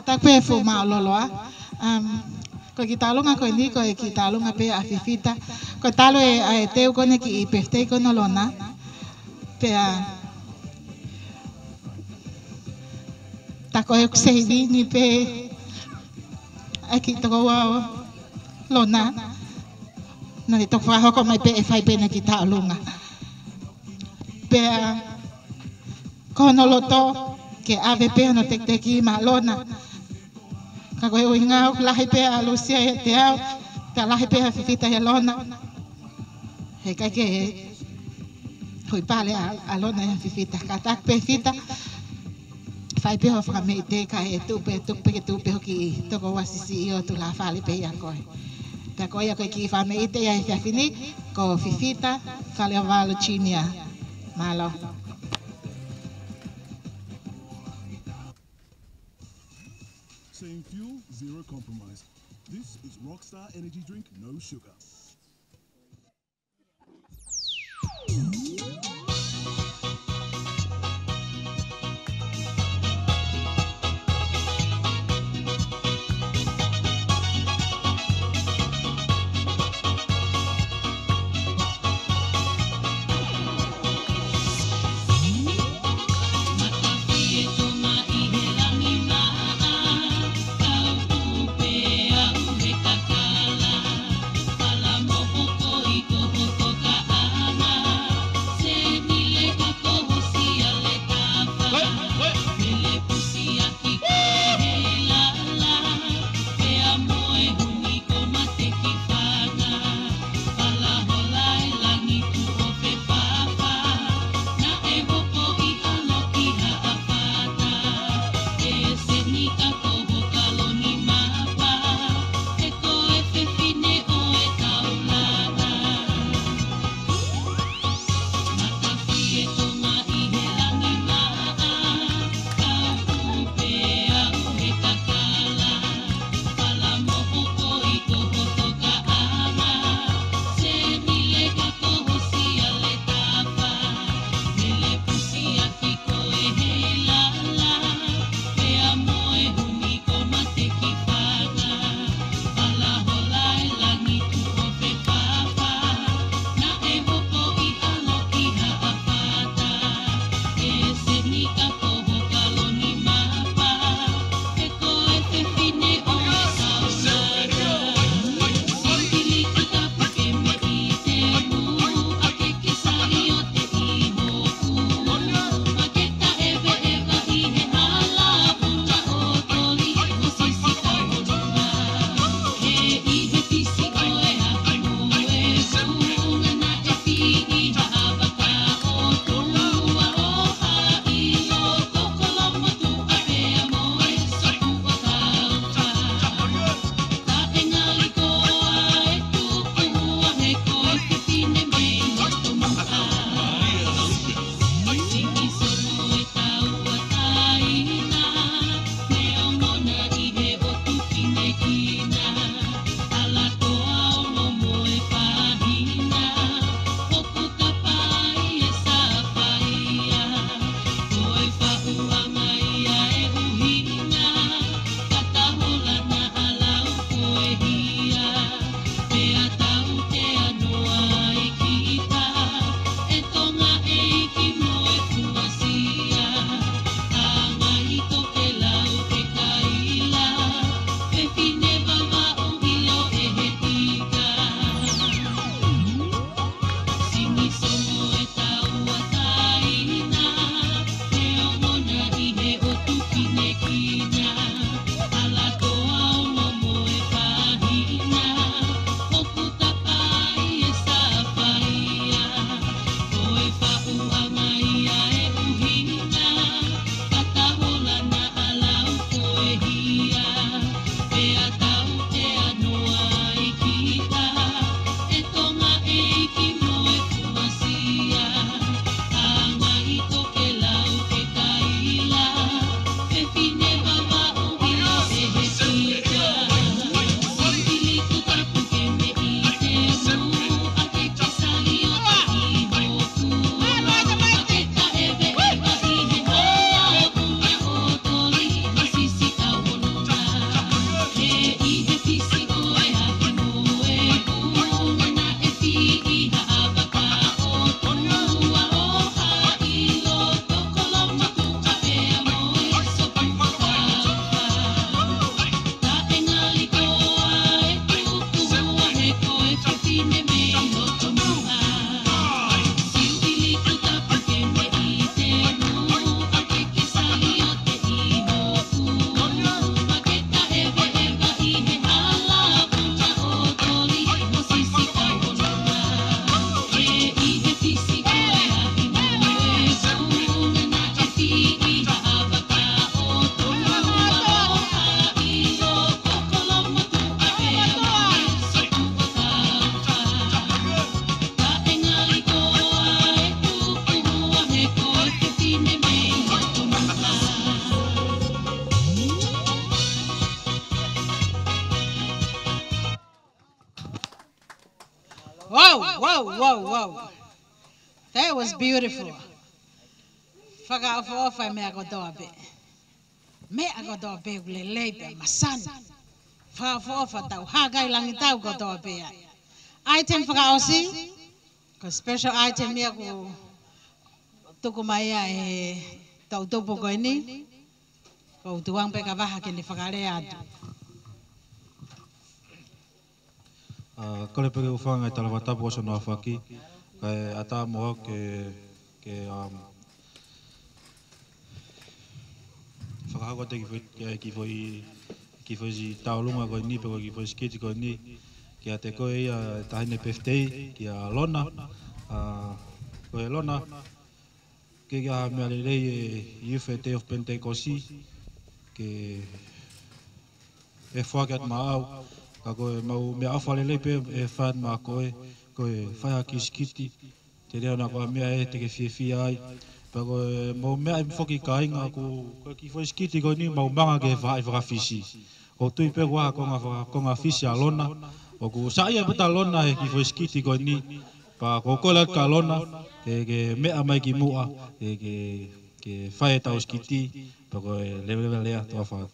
Tapu pē fuʻu mālōlō ā. Um, ko e kiʻi taʻalonga ko eni, ko e kiʻi taʻalonga pē ʻa Fifita. Ko e talu ē ʻa e teu ko eni kiʻi birthday ko eni ʻo Lona. Pea tā ko ē ʻoku seivi ni pē ʻa e kiʻi tokoua ʻo Lona. Naʻa ne toki fakahoko mai pē ʻe fai pē ʻene kiʻi taʻalonga. Pea ko hono loto ke ʻave pē hono tekiteki maʻa Lona. Ka ko e ʻuhinga ʻoku lahi pē ʻa Lusia ʻiate au, pea lahi pē ʻa Fifita ʻia Lona. Heʻikai ke hui pale ʻa, ʻa Lona ʻia Fifita. Kātaki pē Fita, fai pē hoʻo fakameʻite kae tuku pē, tuku pē ke tuku pē hoʻo kiʻi tokoua siʻisiʻi ʻo tulafale pē ʻia koe. Pea ko ia ko e kiʻi fakameʻite ia he efiafi ni, ko Fifita Faleʻovalu Junior. Mālō. Same fuel, zero compromise. This is Rockstar Energy Drink, no sugar. Wow, wow, wow. That was beautiful. Fakaʻofoʻofa e meʻa kotoa pē. Meʻa kotoa pē ʻoku lelei pē, masani. Fakaʻofoʻofa tau, hākailangitau kotoa pē ai. Item fakaʻosi, ko e special item ia ʻoku tuku mai ia ʻe he toʻutupu ko eni, ko Tuang pē ka vaha ke ne fakalea atu. ʻA, kole pē ke u hūfanga he tala fakatapu ʻosi hono aofaki, kae ʻatā moʻoku ke, ke, um, fakahoko atu e kiʻi foʻi, e kiʻi foʻi, kiʻi foʻi tauʻolunga ko eni pe ko e kiʻi foʻi sikiti ko eni, kiate koe ia taʻahine birthday, kia Lona, ʻa, ko e Lona, ke ʻi ai ha meʻa lelei ʻe Youth Day of Pentecost, ke ʻe foaki atu maʻau, ka ko e mau meʻaʻofa lelei pē ʻe fai atu maʻa koe, ko e fai ha kiʻi sikiti, te lea naʻa ko ha meʻa ʻe te ke fiefia ai. Pea ko e mau meʻa ʻe foki kāinga ʻoku, ko e kiʻi foʻi sikiti ko eni mau manga ke fai fakafisi. ʻOku tui pē ʻoku ʻi ai ha konga faka-, konga fisi ʻa Lona, ʻoku saiʻia pē ʻa Lona he kiʻi foʻi sikiti ko eni, pea ko e kole atu kia Lona, ke, ke meʻa mai ki muʻa, ke, ke, ke fai ʻetau sikiti, pea ko e leveleva lea, toa fā.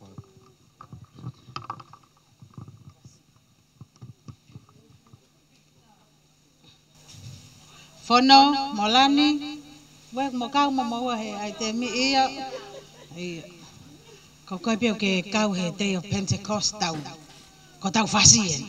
Fono, Molani, ue mo kau mo moua he ʻaitemi ia. Ia. Ko koe pē ʻoku ke kau he Day of Pentecost tau. Ko ʻetau fasi eni.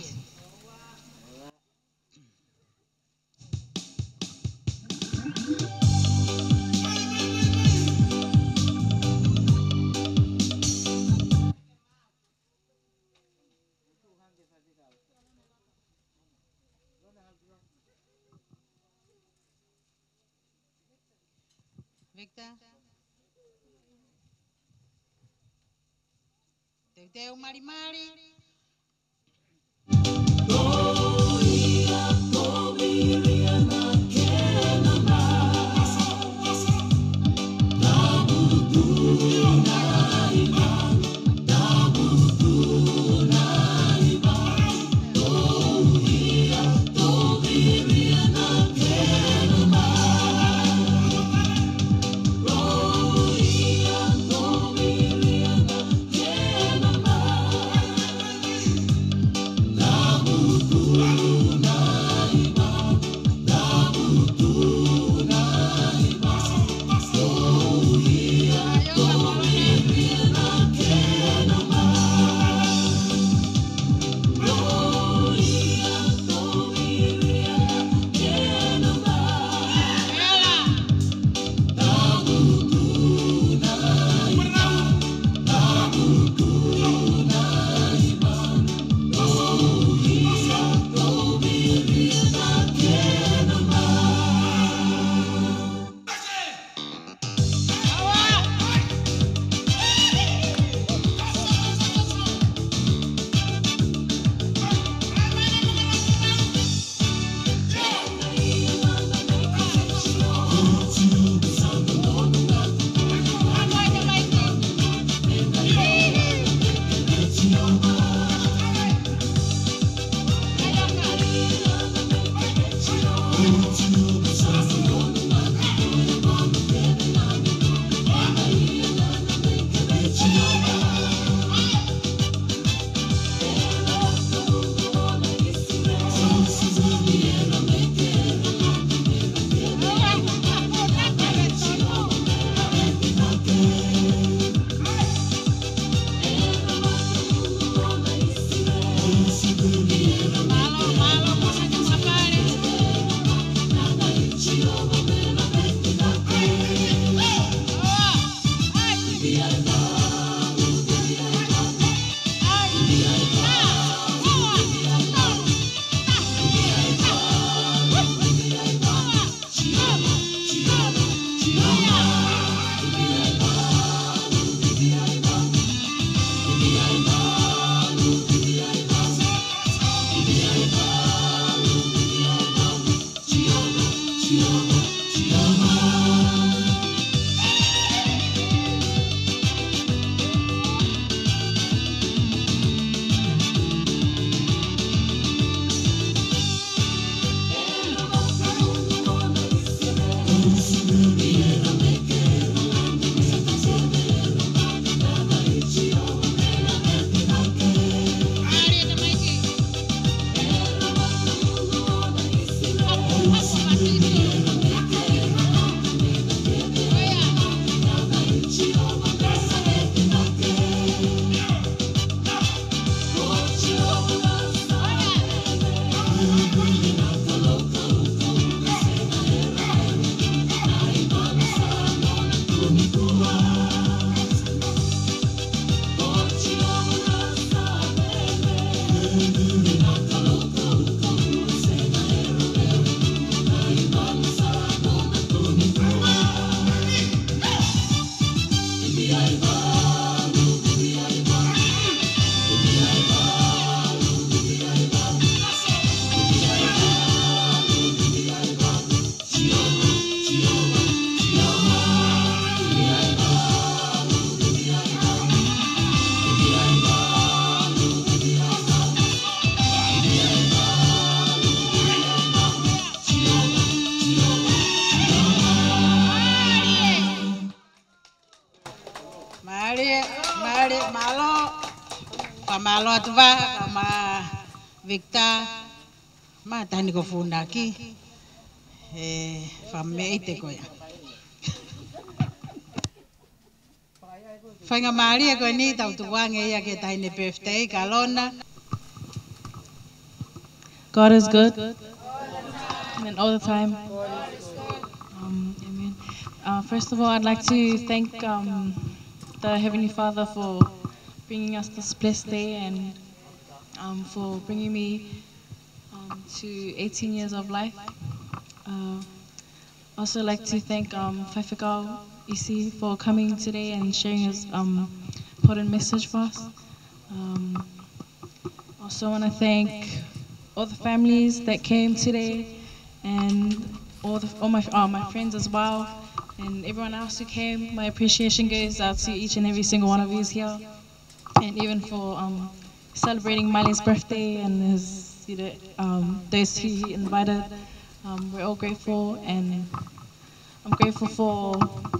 Victor. Teuteu malimali. Fakamālō atu Vaha, kae ʻumaʻā Victor, mo e taʻahine ko Funaki, ʻe fakameʻite ko ia. Faingamālie ko eni tau tukuange ia ki he taʻahine birthday, ko Lona. God is good. And all the time. Um, amen. Uh, first of all, I'd like to thank um, the Heavenly Father for bringing us this blessed day and um, for bringing me um, to eighteen years of life. Uh, also like to thank um, Faifekau Isi for coming today and sharing his um, important message for us. Um, also want to thank all the families that came today and all, the, all my, uh, my friends as well and everyone else who came. My appreciation goes out to each and every single one of you here. And even for um, celebrating Maile's birthday and his, you know, um, those who he invited. Um, we're all grateful, and I'm grateful for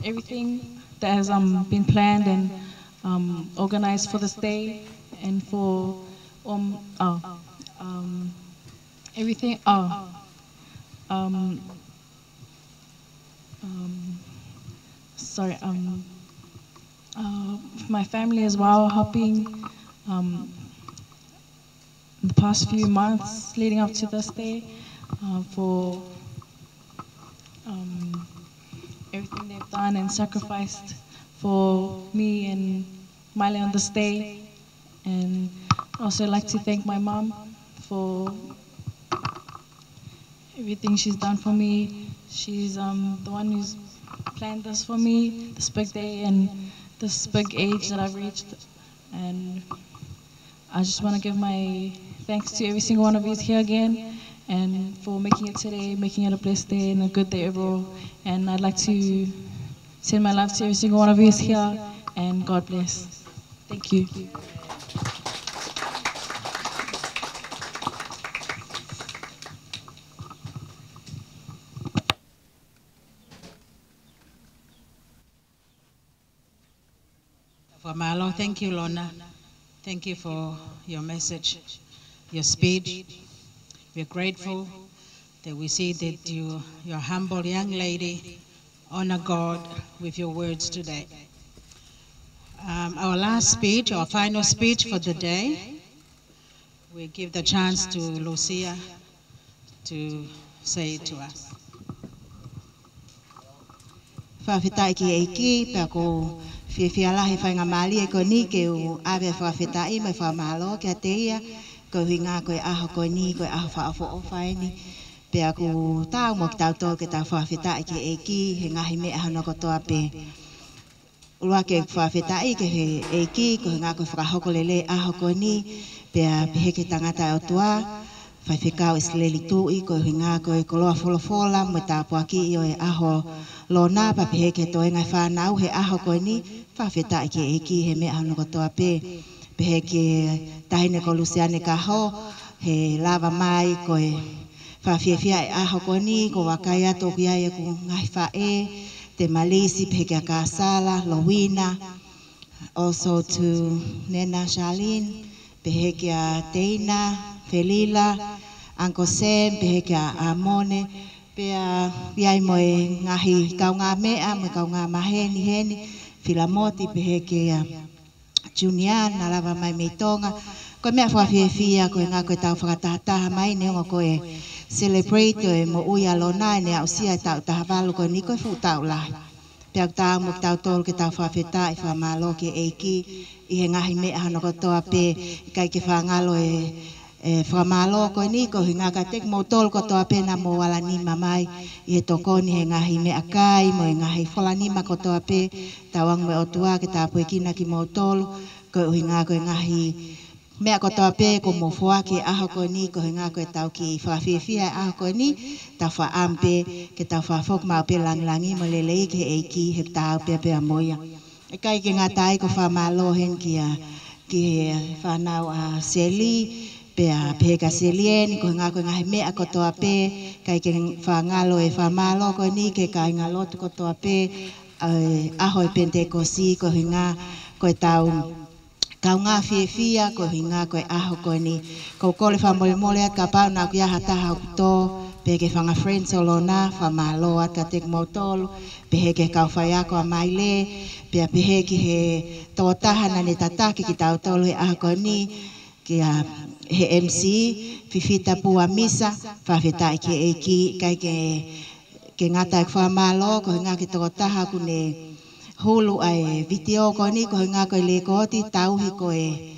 everything that has um, been planned and um, organized for this day, and for um, oh, um, everything. Oh, um, um, sorry. Um, uh, my family as well helping um, the past few months leading up to this day uh, for um, everything they've done and sacrificed for me and Maile on this day. And also like to thank my mom for everything she's done for me. She's um, the one who's planned this for me, this big day and this big age that I've reached. And I just want to give my thanks to every single one of you here again and for making it today, making it a blessed day and a good day overall. And I'd like to send my love to every single one of you here and God bless. Thank you. Fakamālō, thank you, Lona. Thank you for your message, your speech. We're grateful that we see that you, you're a humble young lady, honor God with your words today. Um, our last speech, our final speech for the day, we give the chance to Lucia to say it to us. Fakafetaʻi ki he ʻEiki, pea ʻoku ou fiefia lahi he faingamālie ko eni ke u ʻave e fakafetaʻi mo e fakamālō kiate ia, koeʻuhinga ko e ʻaho ko eni, ko e ʻaho fakaʻofoʻofa eni. Pea ʻoku taau mo kitautolu ke tau fakafetaʻi ki he ʻEiki he ngaahi meʻa hono kotoa pē. ʻUluaki ʻeku fakafetaʻi ki he ʻEiki, koeʻuhinga ko e fakahoko lelei e ʻaho ko eni, pea pehē ki he tangata ʻa e ʻOtua, Faifekau ʻIsileli Tuʻi, koeʻuhinga ko e koloa folofola mo e tāpuakiʻi ʻo e ʻaho Lona, pea pehē ki he toenga e fānau he ʻaho ko eni, fakafetaʻi ki he ʻEiki he meʻa hono kotoa pē. Pehē ki he taʻahine ko Lusiane Kaho, he lava mai ko e fakafiefia e ʻaho ko eni, ʻoku ou vakai atu ʻoku ʻi ai ʻeku ngaahi faʻē, Temalisi, pehē kia Kasala, Lowina, also to Nena, Charlene, pehē kia Teina, Felila, Uncle Sam, pehē kia Amone, pea ʻi ai mo e ngaahi kaungāmeʻa, mo e kaungāmaheni heni, Filamoti, pehē kia Junior, naʻa lava mai mei Tonga. Ko e meʻa fakafiefia, koeʻuhinga ko ʻetau fakatahataha mai, neongo ko e celebrate ʻo e moʻui ʻa Lona, ʻene aʻusia e taʻu taha valu ko eni ko e fuʻu taʻu lahi. Pea ʻoku taau mo kitautolu ke tau fakafetaʻi, fakamālō ki he ʻEiki ʻi he ngaahi meʻa hono kotoa pē, ʻikai ke fakangalo e, e fakamālō ko eni koeʻuhinga kiate kimoutolu kotoa pē naʻa mou ala nima mai ʻi he tokoni he ngaahi meʻakai mo e ngaahi fola nima kotoa pē, tauange mo e ʻOtua ke tāpuekina kimoutolu, koeʻuhinga ko e ngaahi meʻa kotoa pē kuo mou foaki he ʻaho ko eni, koeʻuhinga ko ʻetau kiʻi fakafiefia he ʻaho ko eni, tau fakaʻamu pē ke tau fakafoki maʻu pē e langilangi mo e lelei ki he ʻEiki he taau pē pea mo ia. ʻIkai ke ngata ai, ʻoku ou fakamālō heni kia, ki he fānau ʻa Seli, pea pehē kia Seli eni, koeʻuhinga ko e ngaahi meʻa kotoa pē, ʻikai ke fakangalo e fakamālō ko eni ki he kāingalotu kotoa pē, ʻa e ʻaho e Penitekosi, koeʻuhinga ko ʻetau Kaungā fiefia ko e ʻuhinga ko e ʻaho ko eni. Ko e kole fakamolemole atu kapau naʻa ʻoku ʻi ai ha taha ʻoku tō, pehē ki he fanga friends ʻo Lona, fakamālō atu kiate kimoutolu, pehē ki he kau faiako ʻa Maile, pea pehē ki he tokotaha naʻa ne tataki kitautolu he ʻaho ko eni, kia he M C, Fifita Puamisa, fakafetaʻi ki he ʻEiki, kae ke ke ngata ai e fakamālō, ko e ʻuhinga ki he tokotaha ʻoku ne hulu ʻa e vitiō ko eni, ko e ʻuhinga ko e lēkooti, tauhi ko e,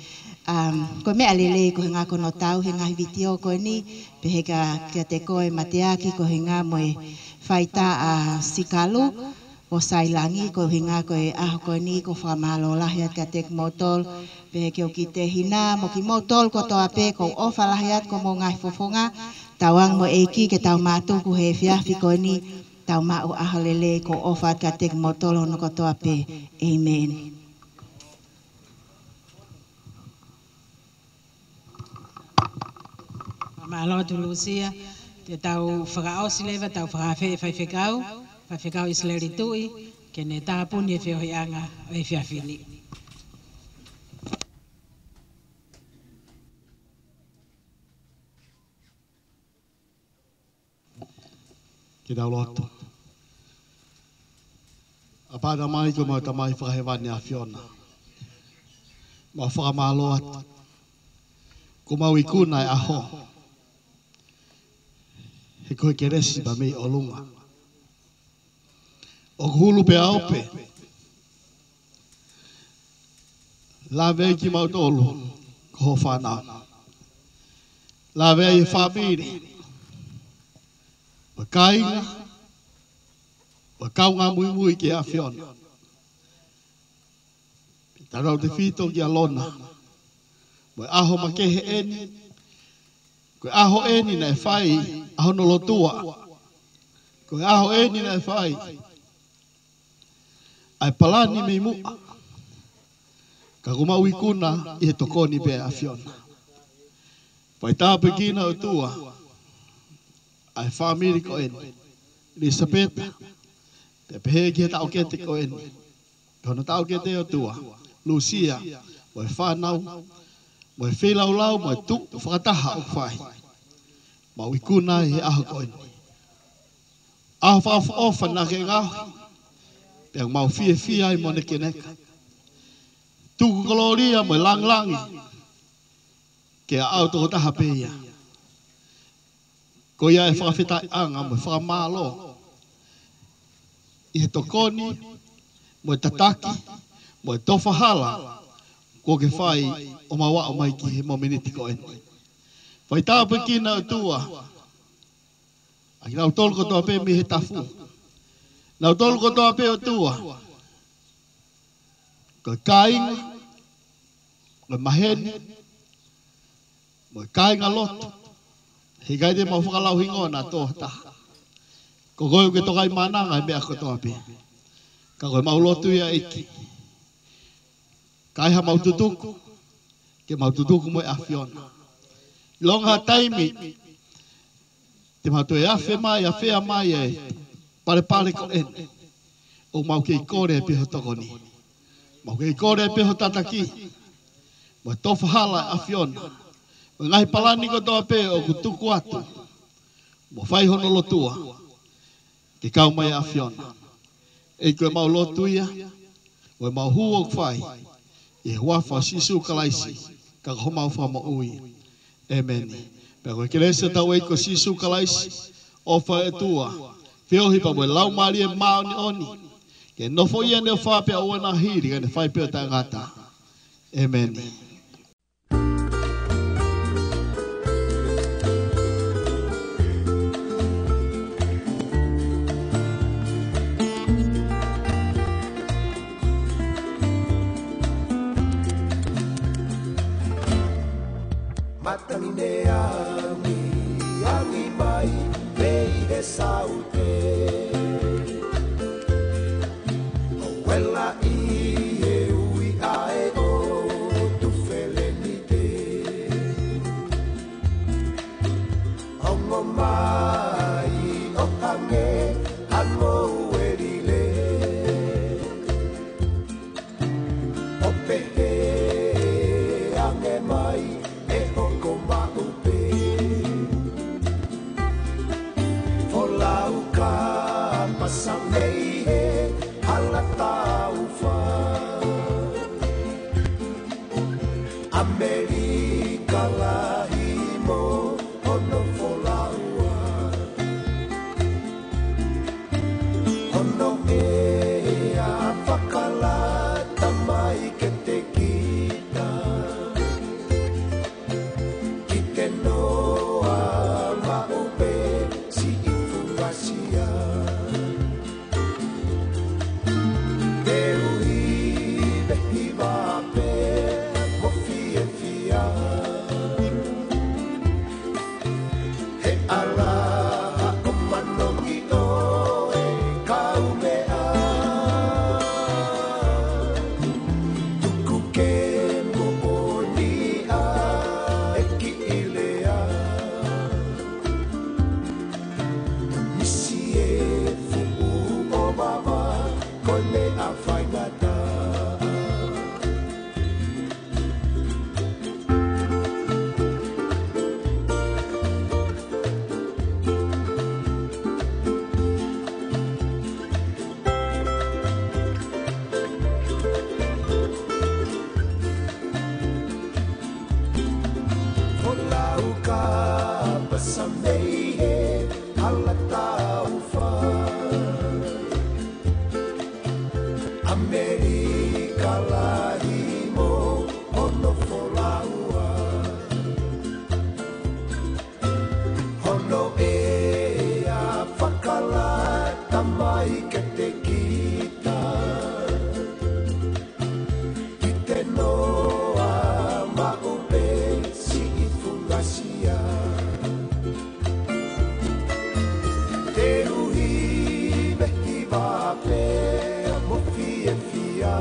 um, ko e meʻa lelei ko e ʻuhinga ko hono tauhi e ngaahi vitiō ko eni, pehē kia, kiate koe Mateaki ko e ʻuhinga mo e faitā ʻa Sikalu, ʻo Sailangi, ko e ʻuhinga ko e ʻaho ko eni, ʻoku ou fakamālō lahi atu kiate kimoutolu, pehē ki hoku kiʻi tehina, mo kimoutolu kotoa pē, ʻoku ou ʻofa lahi atu ki hoʻomou ngaahi fofonga, tauange mo e ʻEiki ke tau mātuku he efiafi ko eni, tau maʻu ʻaho lelei, ʻoku ou ʻofa atu kiate kimoutolu hono kotoa pē. ʻĒmeni. Mālō atu Lusia, te tau fakaʻosi leva, tau fakaafeʻi e faifekau, faifekau ʻIsileli Tuʻi, ke ne tāpuni e feohiʻanga ʻo e efiafi ni. Ke tau lotu. ʻApā Tamai, ko homau Tamai fakahēvani ʻAfiona. Mau fakamālō atu. Ko homau ikuna e ʻaho. He ko e kelesi pē mei ʻolunga. ʻOku hulu pē ʻa e ope. Lave ai kimautolu ko hoʻo fānau. Lave ai e fāmili. Mo e kāinga. Mo e kaungā muimui ki he ʻAfiona. Tautautefito kia Lona. Mo e ʻaho makehe eni. Ko e ʻaho eni naʻe fai ʻa hono lotua. Ko e ʻaho eni naʻe fai ʻa e palani mei muʻa. Ka ko homau ikuna ʻi he tokoni pē ʻa e ʻAfiona. Fai tāpuekina ʻOtua ʻa e fāmili ko eni. ʻIlisapeta, pea pehē ki he taʻokete ko eni. Ko hono taʻokete ʻOtua, Lusia, mo e fānau, mo e feilaulau, mo e tuʻu fakataha ʻoku fai. Mau ikuna ʻi he ʻaho ko eni. ʻAho fakaʻofoʻofa naʻa ke ngaohi. Pea mau fiefia ai mo nekeneka. Tuku kolōlia mo e lāngilangi. Ke ʻaʻau tokotaha pē ia. Ko ia e fakafetaʻiʻanga mo e fakamālō. ʻI he tokoni, mo e tataki, mo e tofa hala, kuo ke fai ʻo mau aʻu mai ki he momeniti ko eni. Fai tāpuekina ʻOtua, ʻa kinautolu kotoa pē mei he tafu. Nautolu kotoa pē ʻOtua. Ko e kāinga, ko e maheni, mo e kāingalotu. Heʻikai te mau fakalauhingoa naʻa tō ha taha. Ko koe ʻoku ke tokaimaʻananga he meʻa kotoa pē. Ka ko e mau lotu ia ʻEiki. Ka ʻi haʻamau tutuku, ke mau tutuku mo e ʻAfiona. ʻIlonga ha taimi, te mau toe afe mai, afea mai e palepale ko eni. ʻOku mau kei kole pē ho tokoni. Mau kei kole pē ho tataki. Mo e tofa hala ʻa e ʻAfiona. Mo e ngaahi palani kotoa pē ʻoku tuku atu. Mo fai hono lotua. Ke kau mai ʻa e ʻAfiona. ʻEiki ko e mau lotu ia. Mo e mau hū ʻoku fai. ʻI he huafa ʻo Sīsū Kalaisi. Ka ko homau Fakamoʻui. ʻĒmeni. Pea ko e kelesi ʻa hotau ʻEiki ko Sīsū Kalaisi, ʻofa ʻa e ʻOtua, feohi pea mo e Laumālie Māʻoniʻoni, ke nofo ʻia neongo ʻa e ʻaho ni pea ʻo aʻu ki he hili, kae fai pē ʻo taʻengata. ʻĒmeni. Matangi ne angi, angi mai mei he saute. Vela ʻi he ui ʻa e ʻOtu Pasa mei he hala taufa, ʻAmelika lahi mo hono folau, hono ʻea fakalata mai kiate kita. Ki te noa maʻu pē siʻi fungasia. Te u hivehiva pē mo fiefia he ʻalaha ʻo Manongi ʻo e Kaumeʻa. Tuku ke moʻoni ʻa e kiʻi lea. Misi e fuʻu ʻovava, ko e meʻa faingataʻa. Folau ka pasa mei he hala taufa, ʻAmelika lahi mo hono folau, hono ʻea fakalata mai kiate kita. Ki te noa maʻu pē siʻi fungasia. Te u hivehiva pē mo fiefia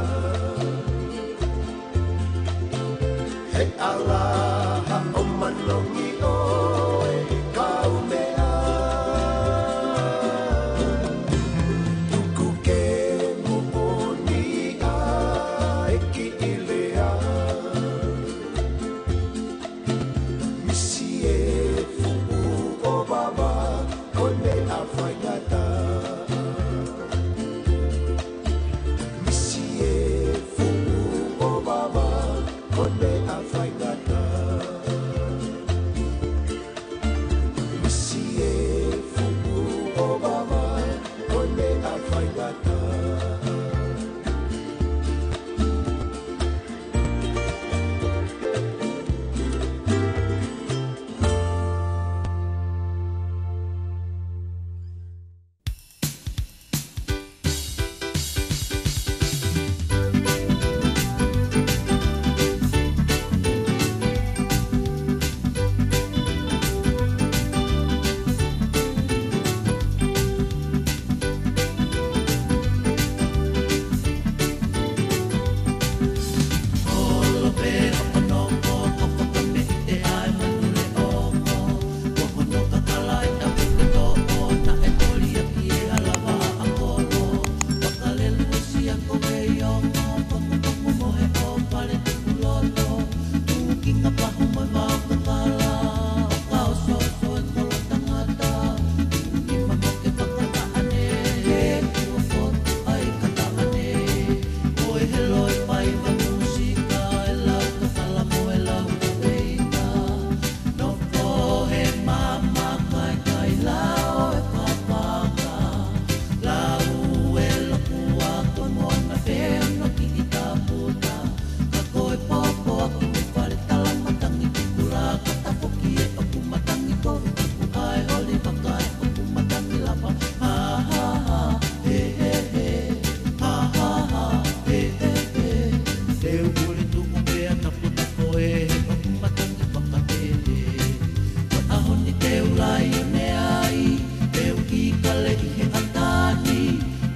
he ʻalaha ʻo Manongi ʻo e Kaumeʻa. Tuku ke moʻoni ʻa e kiʻi lea. Misi e fuʻu ʻovava, ko e meʻa faingataʻa. Misi e fuʻu ʻovava, ko e meʻa faingataʻa. Misi e fuʻu ʻovava, ko e meʻa faingataʻa.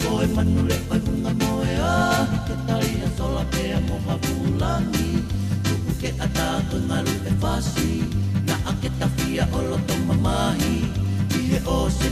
Ko e manu leʻo ʻi Funga Moea, ke tali ʻa e sola pea mo Havulangi. Tuku ke ʻatā ko e ngalu e fasi, naʻa ke tafia ʻo loto mamahi. ʻI he ʻosi